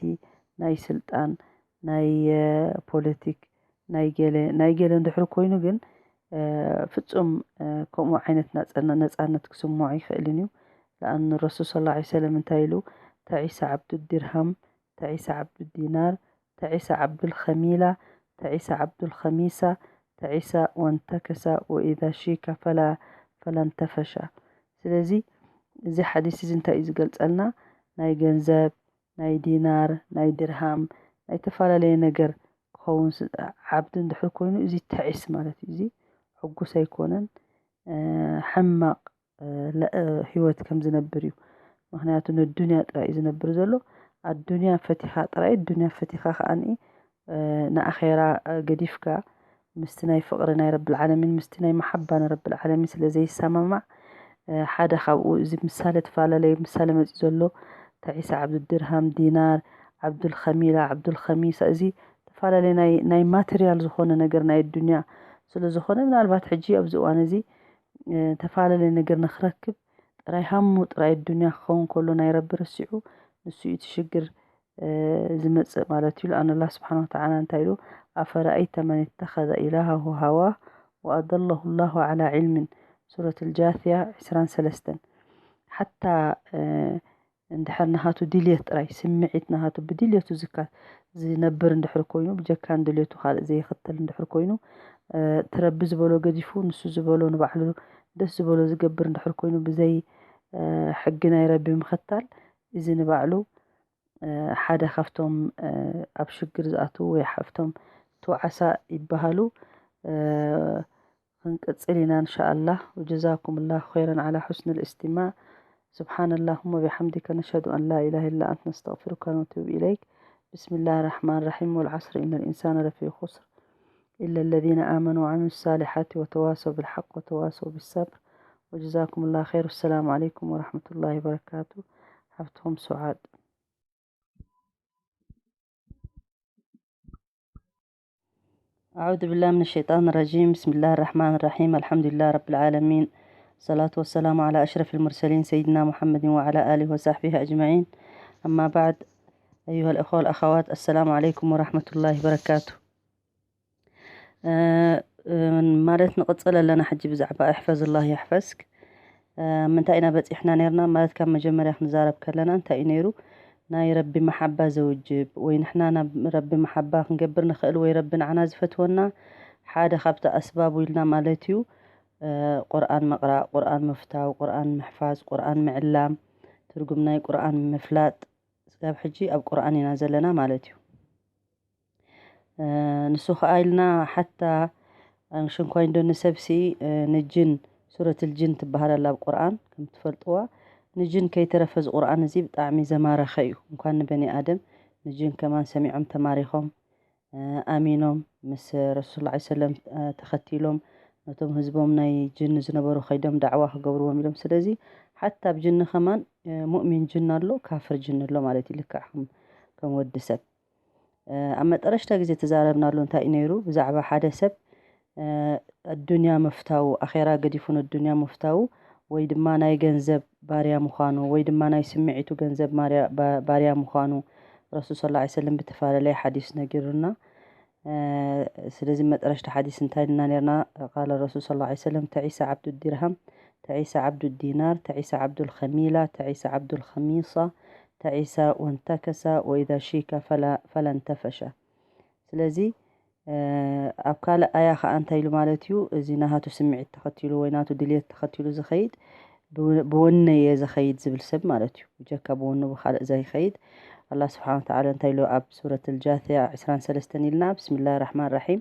ናይ ስልጣን፣ ናይ፣ እ፣ ፖለቲክ፣ ናይ ገለ፣ ናይ ገለ እንድሕር ኮይኑ ግን፣ እ፣ ፍጹም፣ እ፣ ከምኡ ዓይነት ናጸ-፣ ነጻነት ክስምዖ ኣይኽእልን እዩ። ለኣኑ ረሱል ሰለላሁ ዐለይሂ ወሰለም እንታይ ኢሉ? ተዒሰ ዓብዱ ዲርሃም፣ ተዒሰ ዓብዱ ዲናር፣ ተዒሰ ዓብዱል ኸሚላ፣ ተዒሰ ዓብዱል ኸሚሳ፣ ተዒሰ ወንተከሳ ወኢዛ ሺካ ፈላ፣ ፈላንተፈሻ። ስለዚ እዚ ሓዲስ እዚ እንታይ እዩ ዝገልጸልና? ናይ ገንዘብ፣ ናይ ዲናር፣ ናይ ድርሃም፣ ናይ ዝተፈላለየ ነገር ክኸውን ስ-፣ ዓብዲ እንድሕር ኮይኑ፣ እዚ ተዒስ ማለት እዩ። እዚ ሕጉስ ኣይኮነን፣ እ፣ ሕማቕ፣ እ፣ ለ-፣ እ፣ ህይወት ከም ዝነብር እዩ። ምኽንያቱ ንዱንያ ጥራይ እዩ ዝነብር ዘሎ። ኣዱንያ ፈቲኻ ጥራይ፣ ዱንያ ፈቲኻ ከኣኒ፣ እ፣ ንኣኼራ፣ እ፣ ገዲፍካ ምስቲ ናይ ፍቕሪ ናይ ረብል ዓለሚን፣ ምስቲ ናይ መሓባ ንረብል ዓለሚን ስለ ዘይሰማማዕ፣ እ፣ ሓደ ካብኡ እዚ ምሳሌ፣ ተፈላለየ ምሳሌ መጺኡ ዘሎ፣ ተዒሳ ዓብዱ ድርሃም፣ ዲናር፣ ዓብዱል ኸሚላ፣ ዓብዱል ኸሚሳ፣ እዚ ተፈላለየ ናይ፣ ናይ ማቴርያል ዝኾነ ነገር ናይ ዱንያ ስለ ዝኾነ፣ ምናልባት ሕጂ ኣብዚ እዋን እዚ፣ እ፣ ተፈላለየ ነገር ንኽረክብ ጥራይ ሃሙ፣ ጥራይ ዱንያ ክኸውን ከሎ ናይ ረቢ ረሲዑ፣ ንሱ እዩ እቲ ሽግር፣ እ፣ ዝመጽእ ማለት እዩ። ለኣን ኣላህ ስብሓን ወተዓላ እንታይ ኢሉ? أفرأيت من اتخذ إلهه هواه وأضله الله على علم ሱረት الجاثية ዕስራን ሰለስተን። ሓታ፣ እ፣ እንድሕር ናሃቱ ድልየት ጥራይ፣ ስምዒት ናሃቱ ብድልየቱ ዝካ-፣ ዝነብር እንድሕር ኮይኑ፣ ብጀካ ንድልየቱ ካልእ ዘይኽተል እንድሕር ኮይኑ፣ እ፣ እቲ ረቢ ዝበሎ ገዲፉ፣ ንሱ ዝበሎ ንባዕሉ ደስ ዝበሎ ዝገብር እንድሕር ኮይኑ፣ ብዘይ፣ እ፣ ሕጊ ናይ ረቢ ምኽታል፣ እዚ ንባዕሉ፣ እ፣ ሓደ ካብቶም፣ እ፣ ኣብ ሽግር ዝኣትዉ ወይ ካብቶም ትውዓሳ ይበሃሉ። እ፣ ክንቅጽል ኢና እንሻኣላህ። وجزاكم الله خيرا على حسن الاستماع. سبحان اللهم وبحمدك، نشهد أن لا إله إلا أنت، نستغفرك ونتوب إليك. بسم الله الرحمن الرحيم. والعصر إن الإنسان لفي خسر إلا الذين آمنوا وعملوا الصالحات وتواصوا بالحق وتواصوا بالصبر. وجزاكم الله خير. والسلام عليكم ورحمة الله وبركاته. ሓፍትኹም ሱዓድ። أعوذ بالله من الشيطان الرجيم. بسم الله الرحمن الرحيم. الحمد لله رب العالمين. الصلاة والسلام على أشرف المرسلين سيدنا محمد وعلى آله وصحبه أجمعين. أما بعد، أيها الأخوة والأخوات، السلام عليكم ورحمة الله وبركاته. ማለት ንቕጽል ኣለና ሕጂ ብዛዕባ احفظ الله يحفظك። ምንታይ ኢና በጺሕና ነርና ማለት ካብ መጀመርያ ክንዛረብ ከለና እንታይ እዩ ነይሩ? ናይ ረቢ መሓባ ዘውጅብ ወይ ንሕና ናብ ረቢ መሓባ ክንገብር ንኽእል ወይ ረቢ ንዓና ዝፈትወና ሓደ ካብቲ ኣስባቡ ኢልና ማለት እዩ። ቁርኣን ምቕራእ፣ ቁርኣን ምፍታው፣ ቁርኣን ምሕፋዝ፣ ቁርኣን ምዕላም፣ ትርጉም ናይ ቁርኣን ምፍላጥ። ስጋብ ሕጂ ኣብ ቁርኣን ኢና ዘለና ማለት እዩ። ንሱ ኸኣ ኢልና ሓታ ሽንኳይ እንዶ ንሰብሲ ንጅን ሱረት ልጅን ትበሃል ኣላ ኣብ ቁርኣን ከም ትፈልጥዋ። ንጅን ከይተረፈ እዚ ቁርኣን እዚ ብጣዕሚ ዘማረኸ እዩ። እንኳን ንበኒ ኣደም ንጅን ከማን ሰሚዖም ተማሪኾም ኣሚኖም ምስ ረሱል ላ ሰለም ተኸቲሎም ነቶም ህዝቦም ናይ ጅን ዝነበሩ ከይዶም ዳዕዋ ክገብርዎም ኢሎም። ስለዚ ሓታ ኣብ ጅን ከማን ሙእሚን ጅን ኣሎ፣ ካፍር ጅን ኣሎ ማለት እዩ። ልክዕ ከም ወዲ ሰብ ኣብ መጠረሽታ ግዜ ተዛረብናሉ እንታይ እዩ ነይሩ? ብዛዕባ ሓደ ሰብ ኣዱንያ ምፍታዉ፣ ኣኼራ ገዲፉ ነዱንያ ምፍታዉ ወይ ድማ ናይ ገንዘብ ባርያ ምዃኑ ወይ ድማ ናይ ስምዒቱ ገንዘብ ባርያ ምዃኑ ረሱል صلى الله عليه وسلم ብተፈላለየ ሓዲስ ነጊሩና። ስለዚ መጠረሽታ ሓዲስ እንታይ ኢልና ነርና? قال الرسول صلى الله عليه وسلم: تعس عبد الدرهم، تعس عبد الدينار، تعس عبد الخميلة، تعس عبد الخميصة، تعس وانتكس، وإذا شيك فلا، فلا انتفش. ስለዚ ኣብ ካልእ ኣያ ኸዓ እንታይ ኢሉ ማለት እዩ? እዚ ናሃቱ ስምዒት ተኸቲሉ ወይ ናቱ ድልየት ተኸቲሉ ዝኸይድ ብወነየ ዝኸይድ ዝብል ሰብ ማለት እዩ። ብጀካ ብወኑ ብኻልእ ዘይኸይድ። ኣላ ስብሓን ወተዓላ እንታይ ኢሉ ኣብ ሱረት ልጃትያ ዕስራን ሰለስተን ኢልና? ብስምላህ ራሕማን ራሒም።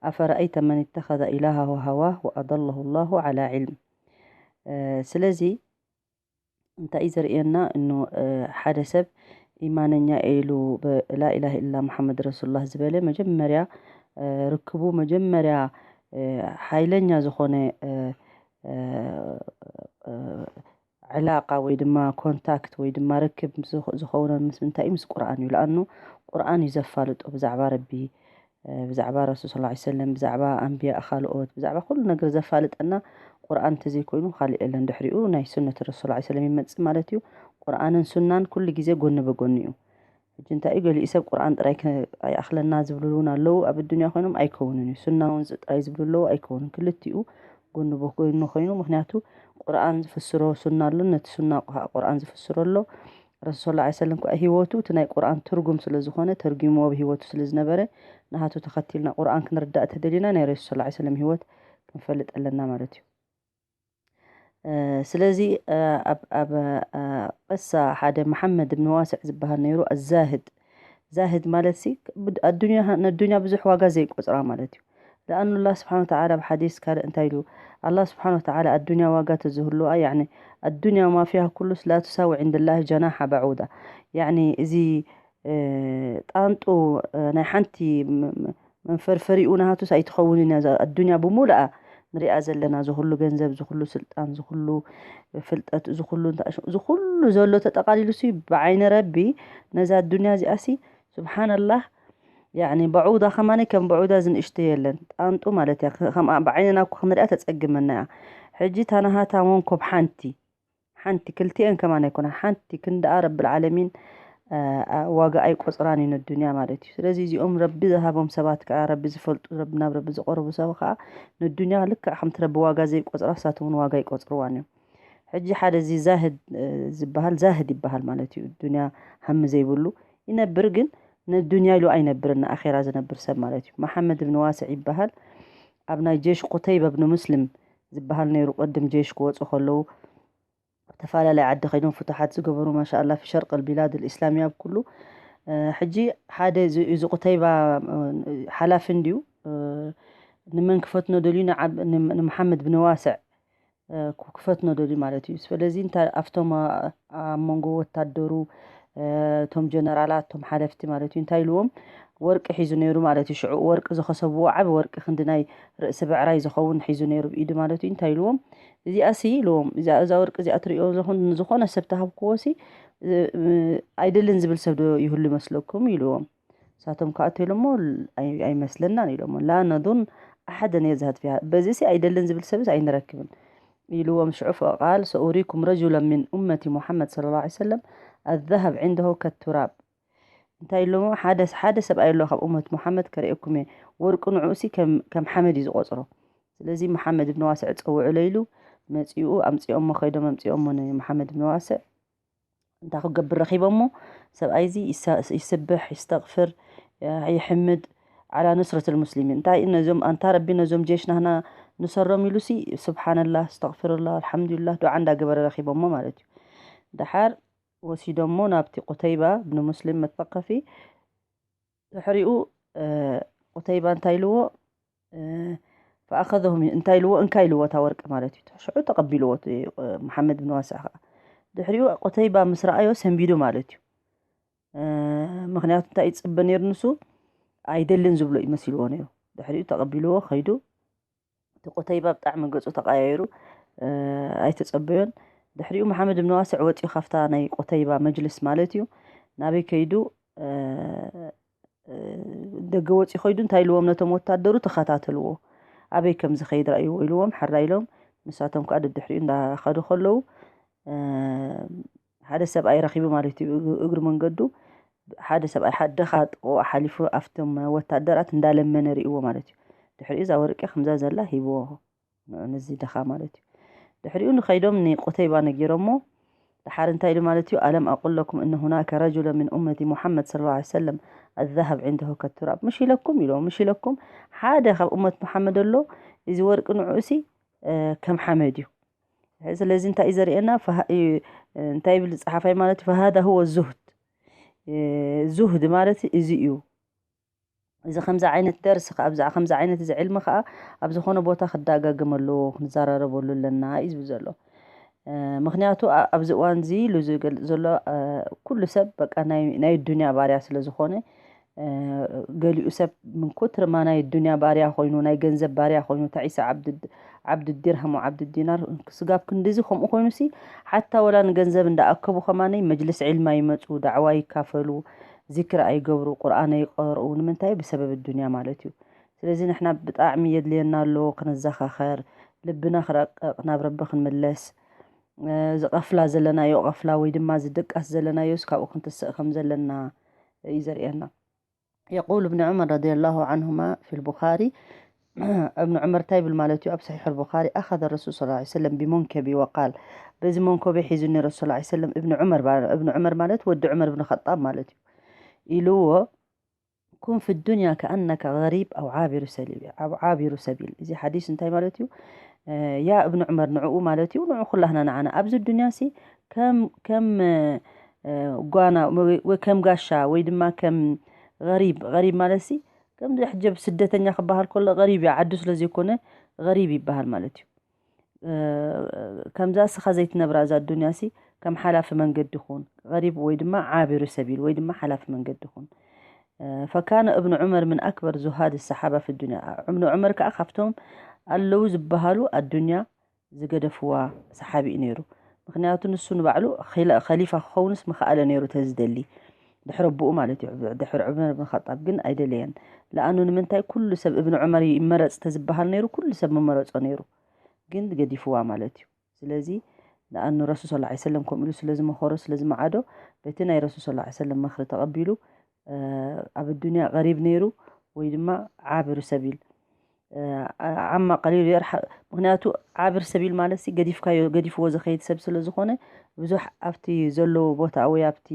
ኣፈረአይተ መን ተኸዘ ኢላሃሁ ሃዋህ ወኣደለሁ ላሁ ዓላ ዒልም። ስለዚ እንታይ እዩ ዘርእየና? እኑ ሓደ ሰብ ኢማነኛ ኢሉ ላኢላህ ኢላ ሙሓመድ ረሱሉላህ ዝበለ መጀመርያ ርክቡ መጀመርያ ሓይለኛ ዝኾነ ዕላቃ ወይ ድማ ኮንታክት ወይ ድማ ርክብ ዝኸውን ምስ ምንታይ እዩ? ምስ ቁርኣን እዩ። ለኣኑ ቁርኣን እዩ ዘፋልጦ ብዛዕባ ረቢ፣ ብዛዕባ ረሱል صلى الله عليه وسلم፣ ብዛዕባ ኣንብያ ካልኦት፣ ብዛዕባ ኩሉ ነገር ዘፋልጠና ቁርኣን እንተዘይኮይኑ ካልእ የለን። ድሕሪኡ ናይ ሱነት ረሱል صلى الله عليه وسلم ይመጽእ ማለት እዩ። ቁርኣንን ሱናን ኩሉ ግዜ ጎኒ ብጎኒ እዩ። ሕጂ እንታይ እዩ? ገሊኡ ሰብ ቁርኣን ጥራይ ኣይኣኽለና ዝብሉ እውን ኣለዉ። ኣብ ኣዱንያ ኮይኖም ኣይከውንን እዩ። ሱና እውን ጥራይ ዝብሉ ኣለዉ። ኣይከውንን። ክልቲኡ ጎኒ ብጎኒ ኮይኑ፣ ምክንያቱ ቁርኣን ዝፍስሮ ሱና ኣሎ፣ ነቲ ሱና ቁርኣን ዝፍስሮ ኣሎ። ረሱል صلى الله عليه وسلم ከኣ ህይወቱ እቲ ናይ ቁርኣን ትርጉም ስለ ዝኾነ ተርጊምዎ ብህይወቱ ስለ ዝነበረ ንሃቱ ተኸቲልና ቁርኣን ክንርዳእ ተደሊና ናይ ረሱል صلى الله عليه وسلم ህይወት ክንፈልጥ ኣለና ማለት እዩ። ስለዚ ኣብ ኣብ ቅሳ ሓደ መሓመድ እብን ዋስዕ ዝበሃል ነይሩ ኣዛህድ። ዛህድ ማለት ሲ ኣዱንያ ነዱንያ ብዙሕ ዋጋ ዘይቆፅራ ማለት እዩ። ለኣኑ ኣላ ስብሓን ወተዓላ ኣብ ሓዲስ ካልእ እንታይ ኢሉ? ኣላ ስብሓን ወተዓላ ኣዱንያ ዋጋ ተዝህልዋ ያኒ ኣዱንያ ማፊያ ኩሉስ ላ ትሳዊ ዕንድላህ ጀናሓ በዑዳ። ያኒ እዚ ጣንጡ ናይ ሓንቲ መንፈርፈሪኡ ናሃቱስ ኣይትኸውንን እያ። እዛ ኣዱንያ ብሙሉኣ ንሪኣ ዘለና ዝኹሉ ገንዘብ፣ ዝኹሉ ስልጣን፣ ዝኹሉ ፍልጠት፣ ዝኹሉ እንታይ ዝኹሉ ዘሎ ተጠቓሊሉ ሲ ብዓይኒ ረቢ ነዛ ኣዱንያ እዚኣ ሲ ስብሓንላህ ያኒ በዑዳ ከማኒ ከም በዑዳ ዝንእሽቶ የለን። ጣንጡ ማለት እያ። ከምኣ ብዓይንና እኮ ክንሪኣ ተጸግመና እያ። ሕጂ እታ ናሃታ መንኮብ ሓንቲ ሓንቲ ክልቲኤን ከማን ኣይኮናን ሓንቲ ክንድኣ ረብል ዓለሚን ዋጋ ኣይቆፅራን እዩ ነዱንያ ማለት እዩ። ስለዚ እዚኦም ረቢ ዝሃቦም ሰባት ከዓ ረቢ ዝፈልጡ ረቢ ናብ ረቢ ዝቆረቡ ሰብ ከዓ ነዱንያ ልክዕ ከምቲ ረቢ ዋጋ ዘይቆፅራ እሳቶም እውን ዋጋ ይቆፅርዋን እዮም። ሕጂ ሓደ እዚ ዛህድ ዝበሃል ዛህድ ይበሃል ማለት እዩ። ዱንያ ሃሚ ዘይብሉ ይነብር ግን ንዱንያ ኢሉ ኣይነብርን ንኣኼራ ዝነብር ሰብ ማለት እዩ። መሓመድ እብን ዋስዕ ይበሃል። ኣብ ናይ ጀሽ ቁተይበ እብን ሙስሊም ዝበሃል ነይሩ ቅድም ጀሽ ክወፁ ከለዉ ዝተፈላለየ ዓዲ ከይዶም ፍቱሓት ዝገበሩ ማሻኣላ ፊ ሸርቅ ልቢላድ ልእስላሚያ ኣብ ኩሉ። ሕጂ ሓደ እዚ ቁተይባ ሓላፊ እንድዩ። ንመን ክፈትኖ ደልዩ? ንመሓመድ ብን ዋስዕ ክፈትኖ ደልዩ ማለት እዩ። ስለዚ እንታይ ኣብቶም ኣብ መንጎ ወታደሩ እቶም ጀነራላት፣ እቶም ሓለፍቲ ማለት እዩ። እንታይ ኢልዎም? ወርቂ ሒዙ ነይሩ ማለት እዩ። ሽዑ ወርቂ ዝኸሰብዎ ዓቢ ወርቂ፣ ክንዲ ናይ ርእሲ ብዕራይ ዝኸውን ሒዙ ነይሩ ብኢዱ ማለት እዩ። እንታይ ኢልዎም? እዚኣ ሲ ኢልዎም፣ እዛ እዛ ወርቂ እዚኣ ትርእዮ ዘለኹም ንዝኾነ ሰብ ተሃብክዎ ሲ፣ እ፣ እ፣ ኣይደልን ዝብል ሰብ ዶ ይህሉ ይመስለኩም? ኢልዎም። ንሳቶም ከዓ እተኢሎሞ፣ ኣይ-፣ ኣይመስለናን ኢሎሞ። ላ ነዙን ኣሓደን የዝሃድ ፊሃ፣ በዚ ሲ ኣይደልን ዝብል ሰብስ ኣይንረክብን ኢልዎም። ሽዑ ፈቃል ሰኡሪኩም ረጁላ ምን ኡመቲ ሙሓመድ ሰለላሁ ዐለይሂ ወሰለም ኣዘሃብ ዒንደሁ ከቱራብ። እንታይ ኢሎሞ? ሓደ ሓደ ሰብኣይ ኣሎ ካብ ኡመት ሙሓመድ ከርእየኩም እየ፣ ወርቂ ንዕኡ ሲ ከም ከም ሓመድ እዩ ዝቆፅሮ። ስለዚ መሓመድ እብን ዋስዕ ፀውዕሎ ኢሉ መፂኡ ኣምፂኦሞ፣ ከይዶም ኣምፂኦሞ ንመሓመድ እብን ዋስዕ። እንታይ ክገብር ረኺቦሞ? ሰብኣይ እዚ ይሰ-፣ ይስብሕ፣ ይስተቕፍር፣ ይሕምድ ዓላ ኑስረት ልሙስሊሚን። እንታይ ነዞም፣ ኣንታ ረቢ ነዞም ጄሽ ናህና ንሰሮም ኢሉ ሲ ስብሓንላህ፣ ኣስተቕፍርላህ፣ ኣልሓምዱሊላህ ዱዓ እንዳገበረ ረኺቦሞ ማለት እዩ። ደሓር ወሲዶሞ ናብቲ ቁተይባ ብን ሙስሊም መተቀፊ። ድሕሪኡ፣ እ፣ ቁተይባ እንታይ ኢልዎ? እ፣ ፈኣኸዘሁም፣ እንታይ ኢልዎ? እንካ ኢልዎ እታ ወርቂ ማለት እዩ። ሽዑ ተቐቢልዎ እቲ፣ እ፣ መሓመድ ብን ዋስዕ ኸዓ። ድሕሪኡ ቁተይባ ምስ ረኣዮ ሰንቢዱ ማለት እዩ። እ፣ ምኽንያቱ እንታይ ይጽበ ነይሩ ንሱ? ኣይደልን ዝብሎ ይመሲልዎ ነይሩ። ድሕሪኡ ተቐቢልዎ ኸይዱ። እቲ ቁተይባ ብጣዕሚ ገጹ ተቐያይሩ፣ እ፣ ኣይተጸበዮን። ድሕሪኡ መሓመድ ብን ዋስዕ ወጺኡ ካብታ ናይ ቁተይባ መጅልስ ማለት እዩ። ናበይ ከይዱ? እ፣ እ፣ ደገ ወጺኡ ከይዱ እንታይ ኢልዎም ነቶም ወታደሩ? ተኸታተልዎ። ኣበይ ከም ዝኸይድ ረኣይዎ ኢልዎም፣ ሕራ ኢሎም። ንሳቶም ከኣ ደድሕሪኡ እንዳኸዱ ከለዉ፣ እ፣ ሓደ ሰብኣይ ረኺቡ ማለት እዩ። እግ-፣ እግሪ መንገዱ ሓደ ሰብኣይ፣ ሓደ ድኻ ጥቕኡ ሓሊፉ ኣብቶም ወታደራት እንዳለመነ ርእይዎ ማለት እዩ። ድሕሪኡ እዛ ወርቂ ከምዛ ዘላ ሂብዎ ን-፣ ነዚ ድኻ ማለት እዩ። ድሕሪኡ ንኸይዶም ንቁተይባ ነጊሮሞ፣ ደሓር እንታይ ኢሉ ማለት እዩ? ኣለም ኣቁል ለኩም እነ ሁናከ ረጁለ ምን ኡመቲ ሙሓመድ ሰለላሁ ዐለይሂ ወሰለም ኣዛሃብ ዒንደሁ ከቱራብ። ምሽ ኢለኩም ኢልዎ፣ ምሽ ኢለኩም? ሓደ ካብ ኡመት ሙሓመድ ኣሎ፣ እዚ ወርቂ ንዕኡሲ፣ እ፣ ከም ሓመድ እዩ። ስለዚ እንታይ እዩ ዘርእየና? ፈሃ-፣ እ፣ እንታይ ይብል ጸሓፋይ ማለት እዩ? ፈሃዛ ሁወ ዙህድ። እ፣ ዙህድ ማለት እዚ እዩ። እዚ ከምዚ ዓይነት ደርሲ ከኣ፣ ብዛዕባ ከምዚ ዓይነት እዚ ዕልሚ ከኣ ኣብ ዝኾነ ቦታ ክደጋገም ኣለዎ፣ ክንዘራረበሉ ኣለና እዩ ዝብል ዘሎ። እ፣ ምኽንያቱ ኣ-፣ ኣብዚ እዋን እዚ ኢሉ ዝገልጽ ዘሎ፣ እ፣ ኩሉ ሰብ በቃ ናይ፣ ናይ ዱንያ ባርያ ስለ ዝኾነ፣ እ፣ ገሊኡ ሰብ ምን ኩትር ማ ናይ ዱንያ ባርያ ኮይኑ፣ ናይ ገንዘብ ባርያ ኮይኑ፣ ተዒሰ ዓብድ-፣ ዓብድ ዲርሃም ወዓብድ ዲናር፣ ስጋብ ክንድዚ ከምኡ ኮይኑሲ፣ ሓታ ወላ ንገንዘብ እንዳኣከቡ ከማነይ መጅልስ ዒልሚ ኣይመጹ፣ ዳዕዋ ይካፈሉ፣ ዚክር ኣይገብሩ፣ ቁርኣን ኣይቀርኡ። ንምንታይ? ብሰበብ ዱንያ ማለት እዩ። ስለዚ ንሕና ብጣዕሚ የድልየና ኣሎ ክንዘኻኸር፣ ልብና ክረቅቕ፣ ናብ ረቢ ክንምለስ፣ እ፣ እዚ ቐፍላ ዘለናዮ ቐፍላ ወይ ድማ እዚ ድቃስ ዘለናዮስ ካብኡ ክንትስእ ከም ዘለና እዩ ዘርእየና። የቁል እብን ዑመር ረዲየላሁ ዐንሁማ ፊል ቡኻሪ፣ እብን ዑመር እንታይ ይብል ማለት እዩ? ኣብ ሰሒሕ ኣልቡኻሪ፣ ኣኸዘ ረሱል ሰለላሁ ዐለይሂ ወሰለም ቢመንከቢ ወቃል፣ በዚ መንኮበይ ሒዙኒ ረሱል ሰለላሁ ዐለይሂ ወሰለም፣ እብን ዑመር ባ-፣ እብን ዑመር ማለት ወዲ ዑመር ብን ኸጣብ ማለት እዩ፣ ኢልዎ፣ ኩን ፊ ዱንያ ከኣነከ ገሪብ ኣው ዓቢሩ ሰሊብ-፣ ኣው ዓቢሩ ሰቢል። እዚ ሓዲስ እንታይ ማለት እዩ? እ፣ ያ እብን ዑመር ንዕኡ ማለት እዩ፣ ንዑ ኩላህና ንዓና። ኣብዚ ዱንያሲ ከም፣ ከም፣ እ፣ ጓና ወይ፣ ወይ ከም ጋሻ ወይ ድማ ከም ገሪብ፣ ገሪብ ማለትሲ ከምዚ ሕጂ ኣብ ስደተኛ ክበሃል ከሎ ገሪብ እዩ፣ ዓዱ ስለ ዘይኮነ ገሪብ ይበሃል ማለት እዩ። እ፣ ከምዛ እስኻ ዘይትነብራ እዛ ዱንያሲ ከም ሓላፊ መንገዲ ኩን፣ ገሪብ ወይ ድማ ዓቢሩ ሰቢል ወይ ድማ ሓላፊ መንገዲ ኩን። እ፣ ፈካነ እብኑ ዑመር ምን ኣክበር ዙሃድ ሰሓባ ፊ ዱንያ። እብኑ ዑመር ከኣ ካብቶም ኣለዉ ዝበሃሉ ኣዱንያ ዝገደፍዋ ሰሓቢ እዩ ነይሩ። ምኽንያቱ ንሱ ንባዕሉ ኺላ-፣ ኸሊፋ ክኸውንስ ምኸኣለ ነይሩ ተዝደሊ። ድሕሪ ኣቦኡ ማለት እዩ። ድሕሪ ዑመር ብን ኸጣብ ግን ኣይደለየን። ለኣኑ ንምንታይ ኩሉ ሰብ እብን ዑመር ይመረጽ ተዝበሃል ነይሩ፣ ኩሉ ሰብ ምመረጾ ነይሩ። ግን ገዲፍዋ ማለት እዩ። ስለዚ ለኣኑ ረሱል ሰለላሁ ዐለይሂ ወሰለም ከምኡ ኢሉ ስለ ዝመኸሮ፣ ስለ ዝመዓዶ፣ በቲ ናይ ረሱል ሰለላሁ ዐለይሂ ወሰለም ምኽሪ ተቐቢሉ፣ እ፣ ኣብ ኣዱንያ ገሪብ ነይሩ ወይ ድማ ዓብሩ ሰቢል፣ እ፣ ዓማ ቀሊሉ የርሓ-፣ ምኽንያቱ ዓብር ሰቢል ማለትሲ ገዲፍካዮ፣ ገዲፍዎ ዝኸይድ ሰብ ስለ ዝኾነ ብዙሕ ኣብቲ ዘለዎ ቦታ ወይ ኣብቲ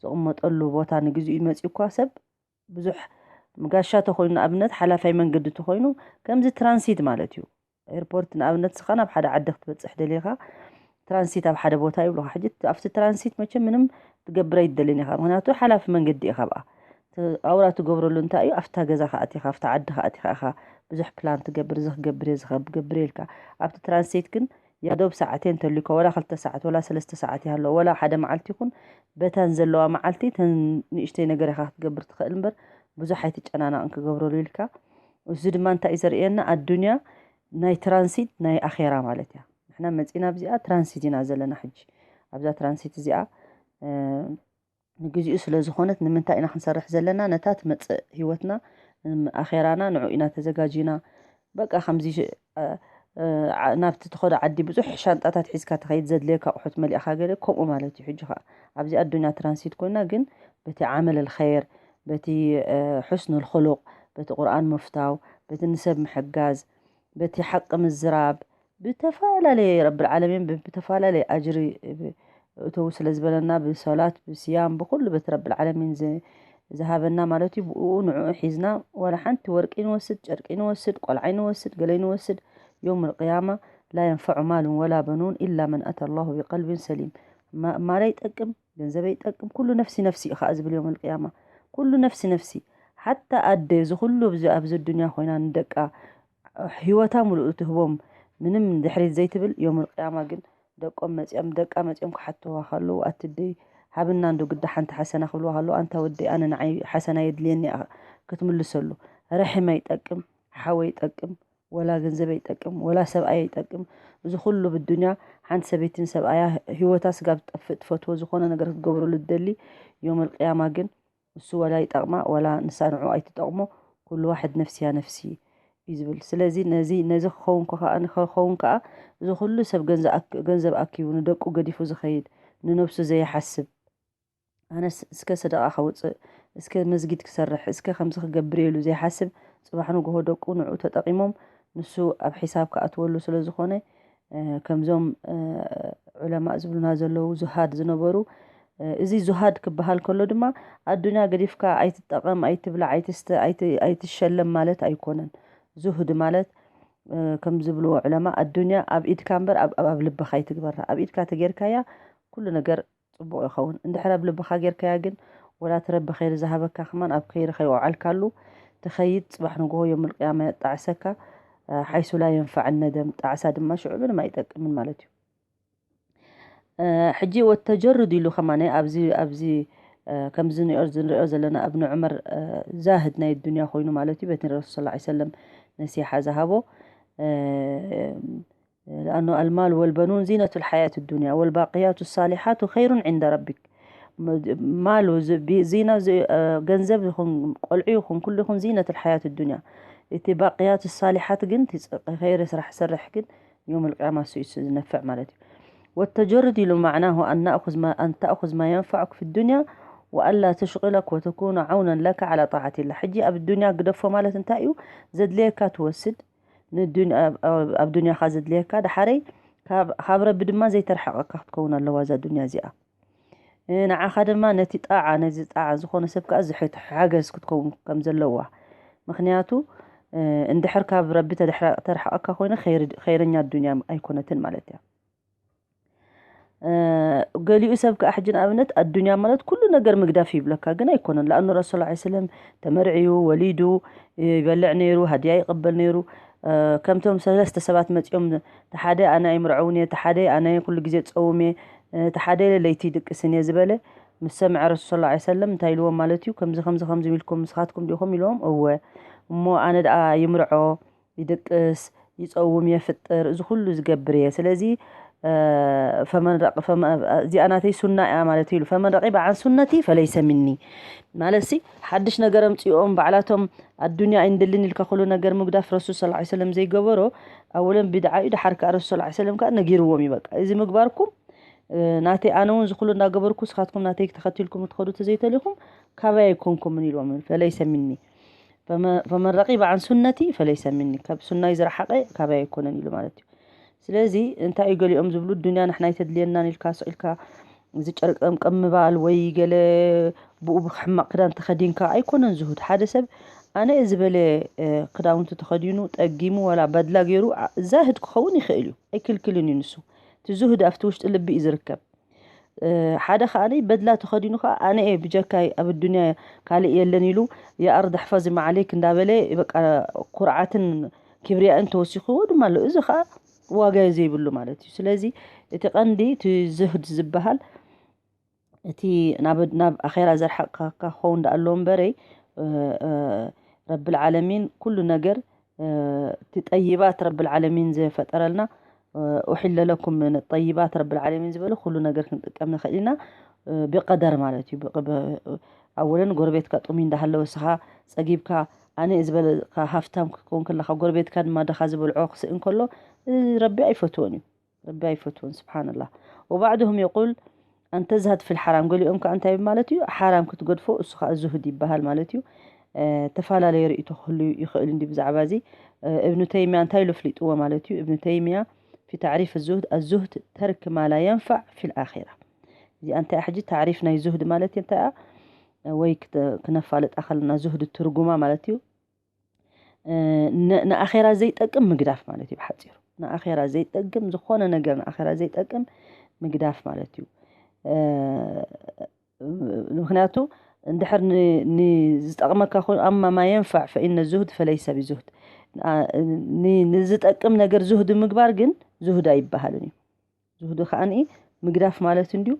ዝቕመጠሉ ቦታ ንግዚኡ ይመጽእ እኳ ሰብ ብዙሕ ጋሻ ተኾይኑ፣ ንኣብነት ሓላፋይ መንገዲ ተኾይኑ፣ ከምዚ ትራንሲት ማለት እዩ። ኤርፖርት ንኣብነት ንስኻ ናብ ሓደ ዓዲ ክትበጽሕ ደሊኻ፣ ትራንሲት ኣብ ሓደ ቦታ ይብሉኻ። ሕጂ ኣብቲ ትራንሲት መቸም ምንም ትገብር ኣይትደልን ኢኻ፣ ምኽንያቱ ሓላፊ መንገዲ ኢኻ ኣብኣ። እቲ ኣውራ ትገብረሉ እንታይ እዩ? ኣብታ ገዛኻ ኣቲኻ፣ ኣብታ ዓድኻ ኣቲኻ ኢኻ ብዙሕ ፕላን ትገብር፣ እዚ ክገብር እየ፣ እዚ ክገብር እየ ኢልካ። ኣብቲ ትራንሲት ግን ያዶብ ሰዓቴን ተልኮ፣ ወላ ክልተ ሰዓት፣ ወላ ሰለስተ ሰዓት ይሃሎ፣ ወላ ሓደ መዓልቲ ይኹን፣ በተን ዘለዋ መዓልቲ፣ ተን ንእሽተይ ነገር ኢኻ ክትገብር ትኽእል እምበር፣ ብዙሕ ኣይትጨናነቕን ክገብረሉ ኢልካ። እዚ ድማ እንታይ እዩ ዘርእየና? ኣዱንያ ናይ ትራንሲት፣ ናይ ኣኼራ ማለት እያ። ንሕና መጺና ኣብዚኣ ትራንሲት ኢና ዘለና ሕጂ። ኣብዛ ትራንሲት እዚኣ፣ እ፣ ንግዚኡ ስለ ዝኾነት፣ ንምንታይ ኢና ክንሰርሕ ዘለና? ነታ ትመጽእ ህይወትና፣ ም-፣ ኣኼራና፣ ንዑ ኢና ተዘጋጂና። በቃ ከምዚ፣ እ፣ እ፣ ዓ-፣ ናብቲ ትኸዶ ዓዲ ብዙሕ ሻንጣታት ሒዝካ ትኸይድ፣ ዘድልየካ ኣቑሑት መሊእኻ ገለ፣ ከምኡ ማለት እዩ። ሕጂ ኸኣ ኣብዚ ኣዱንያ ትራንሲት ኮይና፣ ግን በቲ ዓመል ኣልኸይር፣ በቲ፣ እ፣ ሑስኑል ኹሉቕ፣ በቲ ቁርኣን ምፍታው፣ በቲ ንሰብ ምሕጋዝ፣ በቲ ሓቂ ምዝራብ፣ ብተፈላለየ ረብል ዓለሚን ብ-፣ ብተፈላለየ ኣጅሪ ብ-፣ እተው ስለ ዝበለና፣ ብሰላት፣ ብስያም፣ ብኹሉ በቲ ረብል ዓለሚን ዝ-፣ ዝሃበና ማለት እዩ። ብኡ ንዕኡ ሒዝና፣ ዋላ ሓንቲ ወርቂ ንወስድ፣ ጨርቂ ንወስድ፣ ቆልዓ ንወስድ፣ ገለ ንወስድ፣ የውም ልቅያማ ላ የንፈዑ ማሉን ወላ በኑን ኢላ መን ኣተ ላሁ ቢቀልቢን ሰሊም። ማ-፣ ማል ኣይጠቅም፣ ገንዘብ ኣይጠቅም፣ ኩሉ ነፍሲ ነፍሲ እዩ ኸዓ ዝብል የውም ልቅያማ። ኩሉ ነፍሲ ነፍሲ። ሓታ ኣደ፣ እዚ ኩሉ ኣብዚ፣ ኣብዚ ዱንያ ኮይና ንደቃ ህይወታ ሙሉእ ትህቦም፣ ምንም ድሕሪት ዘይትብል፣ የውም ልቅያማ ግን ደቆም መጺኦም፣ ደቃ መጺኦም ክሓትዋ ከለዉ፣ ኣቲ ኣደይ፣ ሃብና እንዶ ግዳ ሓንቲ ሓሰና ክብልዋ ከለዉ፣ ኣንታ ወደይ፣ ኣነ ንዓይ ሓሰና የድልየኒ እያ ክትምልሰሉ። ረሒም ኣይጠቅም፣ ሓው ኣይጠቅም፣ ወላ ገንዘብ ኣይጠቅም፣ ወላ ሰብኣይ ኣይጠቅም። እዚ ኩሉ ብዱንያ ሓንቲ ሰበይቲ ንሰብኣያ ህይወታ ስጋብ ትጠፍእ ትፈትዎ ዝኾነ ነገር ክትገብረሉ ትደሊ፣ የውመል ቅያማ ግን እሱ ወላ ይጠቕማ ወላ ንሳ ንዑ ኣይትጠቕሞ፣ ኩሉ ዋሕድ ነፍስያ ነፍሲ እዩ ዝብል። ስለዚ ነዚ፣ ነዚ ክኸውን ከ-፣ ከኣ፣ ንክኸውን ከኣ እዚ ኩሉ ሰብ ገንዘ-፣ ኣክ-፣ ገንዘብ ኣኪቡ ንደቁ ገዲፉ ዝኸይድ፣ ንነብሱ ዘይሓስብ፣ ኣነስ እስከ ሰደቓ ከውጽእ፣ እስከ መስጊድ ክሰርሕ፣ እስከ ከምዚ ክገብር ኢሉ ዘይሓስብ፣ ጽባሕ ንግሆ ደቁ ንዑ ተጠቒሞም ንሱ ኣብ ሒሳብ ክኣትወሉ ስለ ዝኾነ፣ እ፣ ከምዞም፣ እ፣ ዑለማእ ዝብሉና ዘለዉ ዙሃድ ዝነበሩ፣ እ፣ እዚ ዙሃድ ክበሃል ከሎ ድማ ኣዱንያ ገዲፍካ ኣይትጠቐም፣ ኣይትብላዕ፣ ኣይትስተ፣ ኣይት-፣ ኣይትሸለም ማለት ኣይኮነን። ዙህድ ማለት፣ እ፣ ከም ዝብልዎ ዑለማ፣ ኣዱንያ ኣብ ኢድካ እምበር ኣብ፣ ኣብ፣ ኣብ ልብኻ ኣይትግበራ። ኣብ ኢድካ ተጌርካያ ኩሉ ነገር ጽቡቕ ይኸውን። እንድሕር ኣብ ልብኻ ጌርካያ ግን፣ ወላ እቲ ረቢ ኸይሪ ዝሃበካ ከማን ኣብ ከይሪ ከይወዓልካሉ ትኸይድ፣ ጽባሕ ንግሆ የውመል ቅያማ የጣዕሰካ። እ፣ ሓይሱ ላ የንፈዕ ነደም፣ ጣዕሳ ድማ ሽዑ ምንም ኣይጠቅምን ማለት እዩ። እ፣ ሕጂ ወተጀርድ ኢሉ ከማን ኣብዚ፣ ኣብዚ፣ እ፣ ከምዚ ንኦ-፣ ንሪኦ ዘለና እብን ዑመር፣ እ፣ ዛህድ ናይ ዱንያ ኮይኑ ማለት እዩ። በቲ ረሱል ሰለላሁ ዐለይሂ ወሰለም ነሲሓ ዝሃቦ፣ እ፣ لأنه المال والبنون زينة الحياة الدنيا والباقيات الصالحات خير عند ربك። ም-፣ ማሉ ዝ-፣ ቢ-፣ ዚና ዝ-፣ እ፣ ገንዘብ ይኹን፣ ቆልዑ ይኹን፣ ኩሉ ይኹን ዚነት الحياة الدنيا። እቲ ባቅያት ሳሊሓት ግን፣ እቲ ጽ-፣ ኸይሪ ስራሕ ዝሰርሕ ግን፣ የውም ልቅያማ እሱ እዩ ዝነፍዕ ማለት እዩ። والتجرد ኢሉ معناه أن نأخذ ما، أن تأخذ ما ينفعك في الدنيا وألا تشغلك وتكون عونا لك على طاعة الله። ሕጂ ኣብ ዱንያ ግደፎ ማለት እንታይ እዩ? ዘድልየካ ትወስድ፣ ንዱን-፣ ኣብ፣ ኣብ፣ ኣብ ዱንያኻ ዘድልየካ፣ ደሓረይ ካብ፣ ካብ ረቢ ድማ ዘይተርሕቐካ ክትከውን ኣለዋ እዛ ዱንያ እዚኣ። እ፣ ንዓኻ ድማ ነቲ ጣዓ፣ ነዚ ጣዓ ዝኾነ ሰብ ከኣ ዝሕት-፣ ሓገዝ ክትከውን ከም ዘለዋ። ምኽንያቱ፣ እ፣ እንድሕር ካብ ረቢ ተድሕረ-፣ ተርሕቐካ ኮይነ ኸይር-፣ ኸይረኛ ዱንያ ኣይኮነትን ማለት እያ። እ፣ ገሊኡ ሰብ ከኣ ሕጂ ንኣብነት ኣዱንያ ማለት ኩሉ ነገር ምግዳፍ ይብለካ፣ ግን ኣይኮነን። ለኣኑ ረሱል ዐለይሂ ሰለም ተመርዕዩ፣ ወሊዱ፣ ይበልዕ ነይሩ፣ ሃድያ ይቕበል ነይሩ። እ፣ ከምቶም ሰለስተ ሰባት መጺኦም፣ እቲ ሓደ ኣነ ኣይምርዐውን እየ፣ እቲ ሓደ ኣነ ኩሉ ግዜ ጸውም እየ፣ እ፣ እቲ ሓደ ለይቲ ይድቅስን እየ ዝበለ፣ ምስ ሰምዐ ረሱል ሰለላሁ ዐለይሂ ወሰለም እንታይ ኢልዎም ማለት እዩ? ከምዚ፣ ከምዚ፣ ከምዚ ኢልኩም ንስኻትኩም ዲኹም ኢልዎም? እወ። እሞ ኣነ ደኣ ይምርዖ፣ ይድቅስ፣ ይጸውም፣ የፍጥር፣ እዚ ኩሉ ዝገብር እየ። ስለዚ፣ እ፣ ፈመን ረቂ-፣ ፈመ-፣ እዚኣ ናተይ ሱና እያ ማለት እዩ ኢሉ። ፈመን ረቂበ ዓን ሱነቲ ፈለይሰ ሚኒ። ማለትሲ፣ ሓድሽ ነገር ኣምጺኦም ባዕላቶም ኣዱንያ ኣይንደልን ኢልካ ኩሉ ነገር ምግዳፍ ረሱል ሰለላሁ ዐለይሂ ወሰለም ዘይገበሮ፣ ኣወለን ቢድዓ እዩ፣ ደሓር ከኣ ረሱል ሰለላሁ ዐለይሂ ወሰለም ከኣ ነጊርዎም እዩ። በቃ፣ እዚ ምግባርኩም፣ እ፣ ናተይ ኣነ እውን እዚ ኩሉ እንዳገበርኩ ንስኻትኩም ናተይ ተኸቲልኩም ትኸዱ ተዘይተሊኹም ካባይ ኣይኮንኩምን ኢልዎም። ፈለይሰ ሚኒ። ፈመ-፣ ፈመን ረቂበ ዓን ሱነቲ ፈለይሰ ሚኒ። ካብ ሱናይ ዝረሓቐ ካባይ ኣይኮነን ኢሉ ማለት እዩ። ስለዚ እንታይ እዩ ገሊኦም ዝብሉ፣ ዱንያ ንሕና ኣይተድልየናን ኢልካ ስቕ ኢልካ እዚ ጨርቂ ቀምቀም ምባል ወይ ገለ ብኡ ብሕማቕ ክዳን ተኸዲንካ ኣይኮነን ዝሁድ። ሓደ ሰብ ኣነ እየ ዝበለ፣ እ፣ ክዳውንቲ ተኸዲኑ፣ ጠጊሙ፣ ዋላ በድላ ገይሩ፣ ኣ-፣ ዛህድ ክኸውን ይኽእል እዩ። ኣይክልክልን እዩ ንሱ። እቲ ዙህድ ኣብቲ ውሽጢ ልቢ እዩ ዝርከብ። እ፣ ሓደ ከኣ በድላ ተኸዲኑ ከኣ ኣነ እየ ብጀካይ ኣብ ዱንያ ካልእ የለን ኢሉ፣ "ያ ኣርድ ሕፈዚ መዓለይክ" እንዳበለ፣ በቃ፣ ኩርዓትን ክብርያእን ተወሲኽዎ ድማ ኣሎ። እዚ ከኣ ዋጋ እዩ ዘይብሉ ማለት እዩ። ስለዚ እቲ ቀንዲ እቲ ዝህድ ዝበሃል እቲ ናብ ናብ ኣኼራ ዘርሓቕካ ክኸውን ደኣ ኣለዎ እምበረይ፣ እ፣ እ፣ ረብል ዓለሚን ኩሉ ነገር፣ እ፣ እቲ ጠይባት ረብል ዓለሚን ዝፈጠረልና፣ እ፣ ኡሒለ ለኩም ምን ጠይባት ረብል ዓለሚን ዝበለ ኩሉ ነገር ክንጥቀም ንኽእል ኢና፣ እ፣ ብቀደር ማለት እዩ። ብቅ-፣ ብ-፣ ኣወለን ጎረቤትካ ጥሙይ እንዳሃለወ ንስኻ ጸጊብካ ኣነ እየ ዝበለካ ሃፍታም ክትከውን ከለኻ ጎረቤትካ ድማ ድኻ ዝበልዖ ክስእን ከሎ፣ እ፣ ረቢ ኣይፈትዎን እዩ። ረቢ ኣይፈትዎን ስብሓንላህ። ወባዕድሁም የቁል ኣንተ ዝሃድ ፊል ሓራም፣ ገሊኦም ከዓ እንታይ ማለት እዩ ሓራም ክትገድፎ እሱ ከዓ ዙህድ ይበሃል ማለት እዩ። እ፣ ተፈላለየ ርእይቶ ክህሉ ይኽእል እንዲ ብዛዕባ እዚ። እ፣ እብኑ ተይሚያ እንታይ ኢሉ ኣፍሊጥዎ ማለት እዩ። እብኑ ተይሚያ ፊ ታዕሪፍ ዙህድ ኣዙህድ ተርክ ማ ላ የንፋዕ ፊል ኣኺራ። እዚኣ እንታይ ሕጂ ታዕሪፍ ናይ ዙህድ ማለት እንታይ እያ? ወይ ክተ-፣ ክነፋልጣ ከለና ዙህድ ትርጉማ ማለት እዩ። እ፣ ን-፣ ንኣኼራ ዘይጠቅም ምግዳፍ ማለት እዩ ብሓፂሩ። ንኣኼራ ዘይጠቅም ዝኾነ ነገር ንኣኼራ ዘይጠቅም ምግዳፍ ማለት እዩ። እ፣ ምኽንያቱ እንድሕር ን-፣ ንዝጠቕመካ ኮይኑ ኣማ ማ የንፋዕ ፈኢነ ዙህድ ፈለይሰ ቢዙህድ። ንኣ-፣ ን-፣ ንዝጠቅም ነገር ዙህድ ምግባር ግን ዙህድ ኣይበሃልን እዩ። ዙህድ ከዓኒ ምግዳፍ ማለት እንድዩ።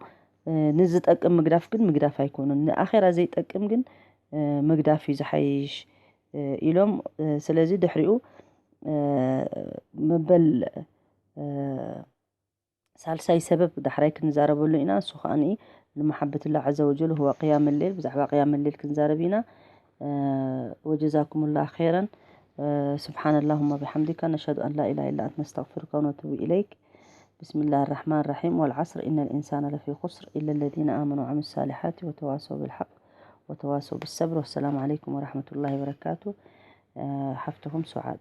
እ፣ ንዝጠቅም ምግዳፍ ግን ምግዳፍ ኣይኮኑን። ንኣኼራ ዘይጠቅም ግን፣ እ፣ ምግዳፍ እዩ ዝሓይሽ፣ እ፣ ኢሎም። እ፣ ስለዚ ድሕሪኡ፣ እ፣ መበል፣ እ፣ ሳልሳይ ሰበብ ዳሕራይ ክንዛረበሉ ኢና። እሱ ከዓኒ ልመሓበትላ ዓዘ ወጀል ሁወ ቅያም ሌል። ብዛዕባ ቅያም ሌል ክንዛረብ ኢና። እ፣ ወጀዛኩሙላ ኸይረን። እ፣ ስብሓን ላሁመ ቢሓምዲካ ነሽሀዱ ኣን ላ ኢላሃ ኢላ ኣንት ነስተግፊሩካ ወነቱቡ ኢለይክ። بسم الله الرحمن الرحيم. والعصر إن الإنسان لفي خسر إلا الذين آمنوا وعملوا الصالحات وتواصوا بالحق وتواصوا بالصبر. والسلام عليكم ورحمة الله وبركاته. آه، ሓፍትኹም ሱዓድ።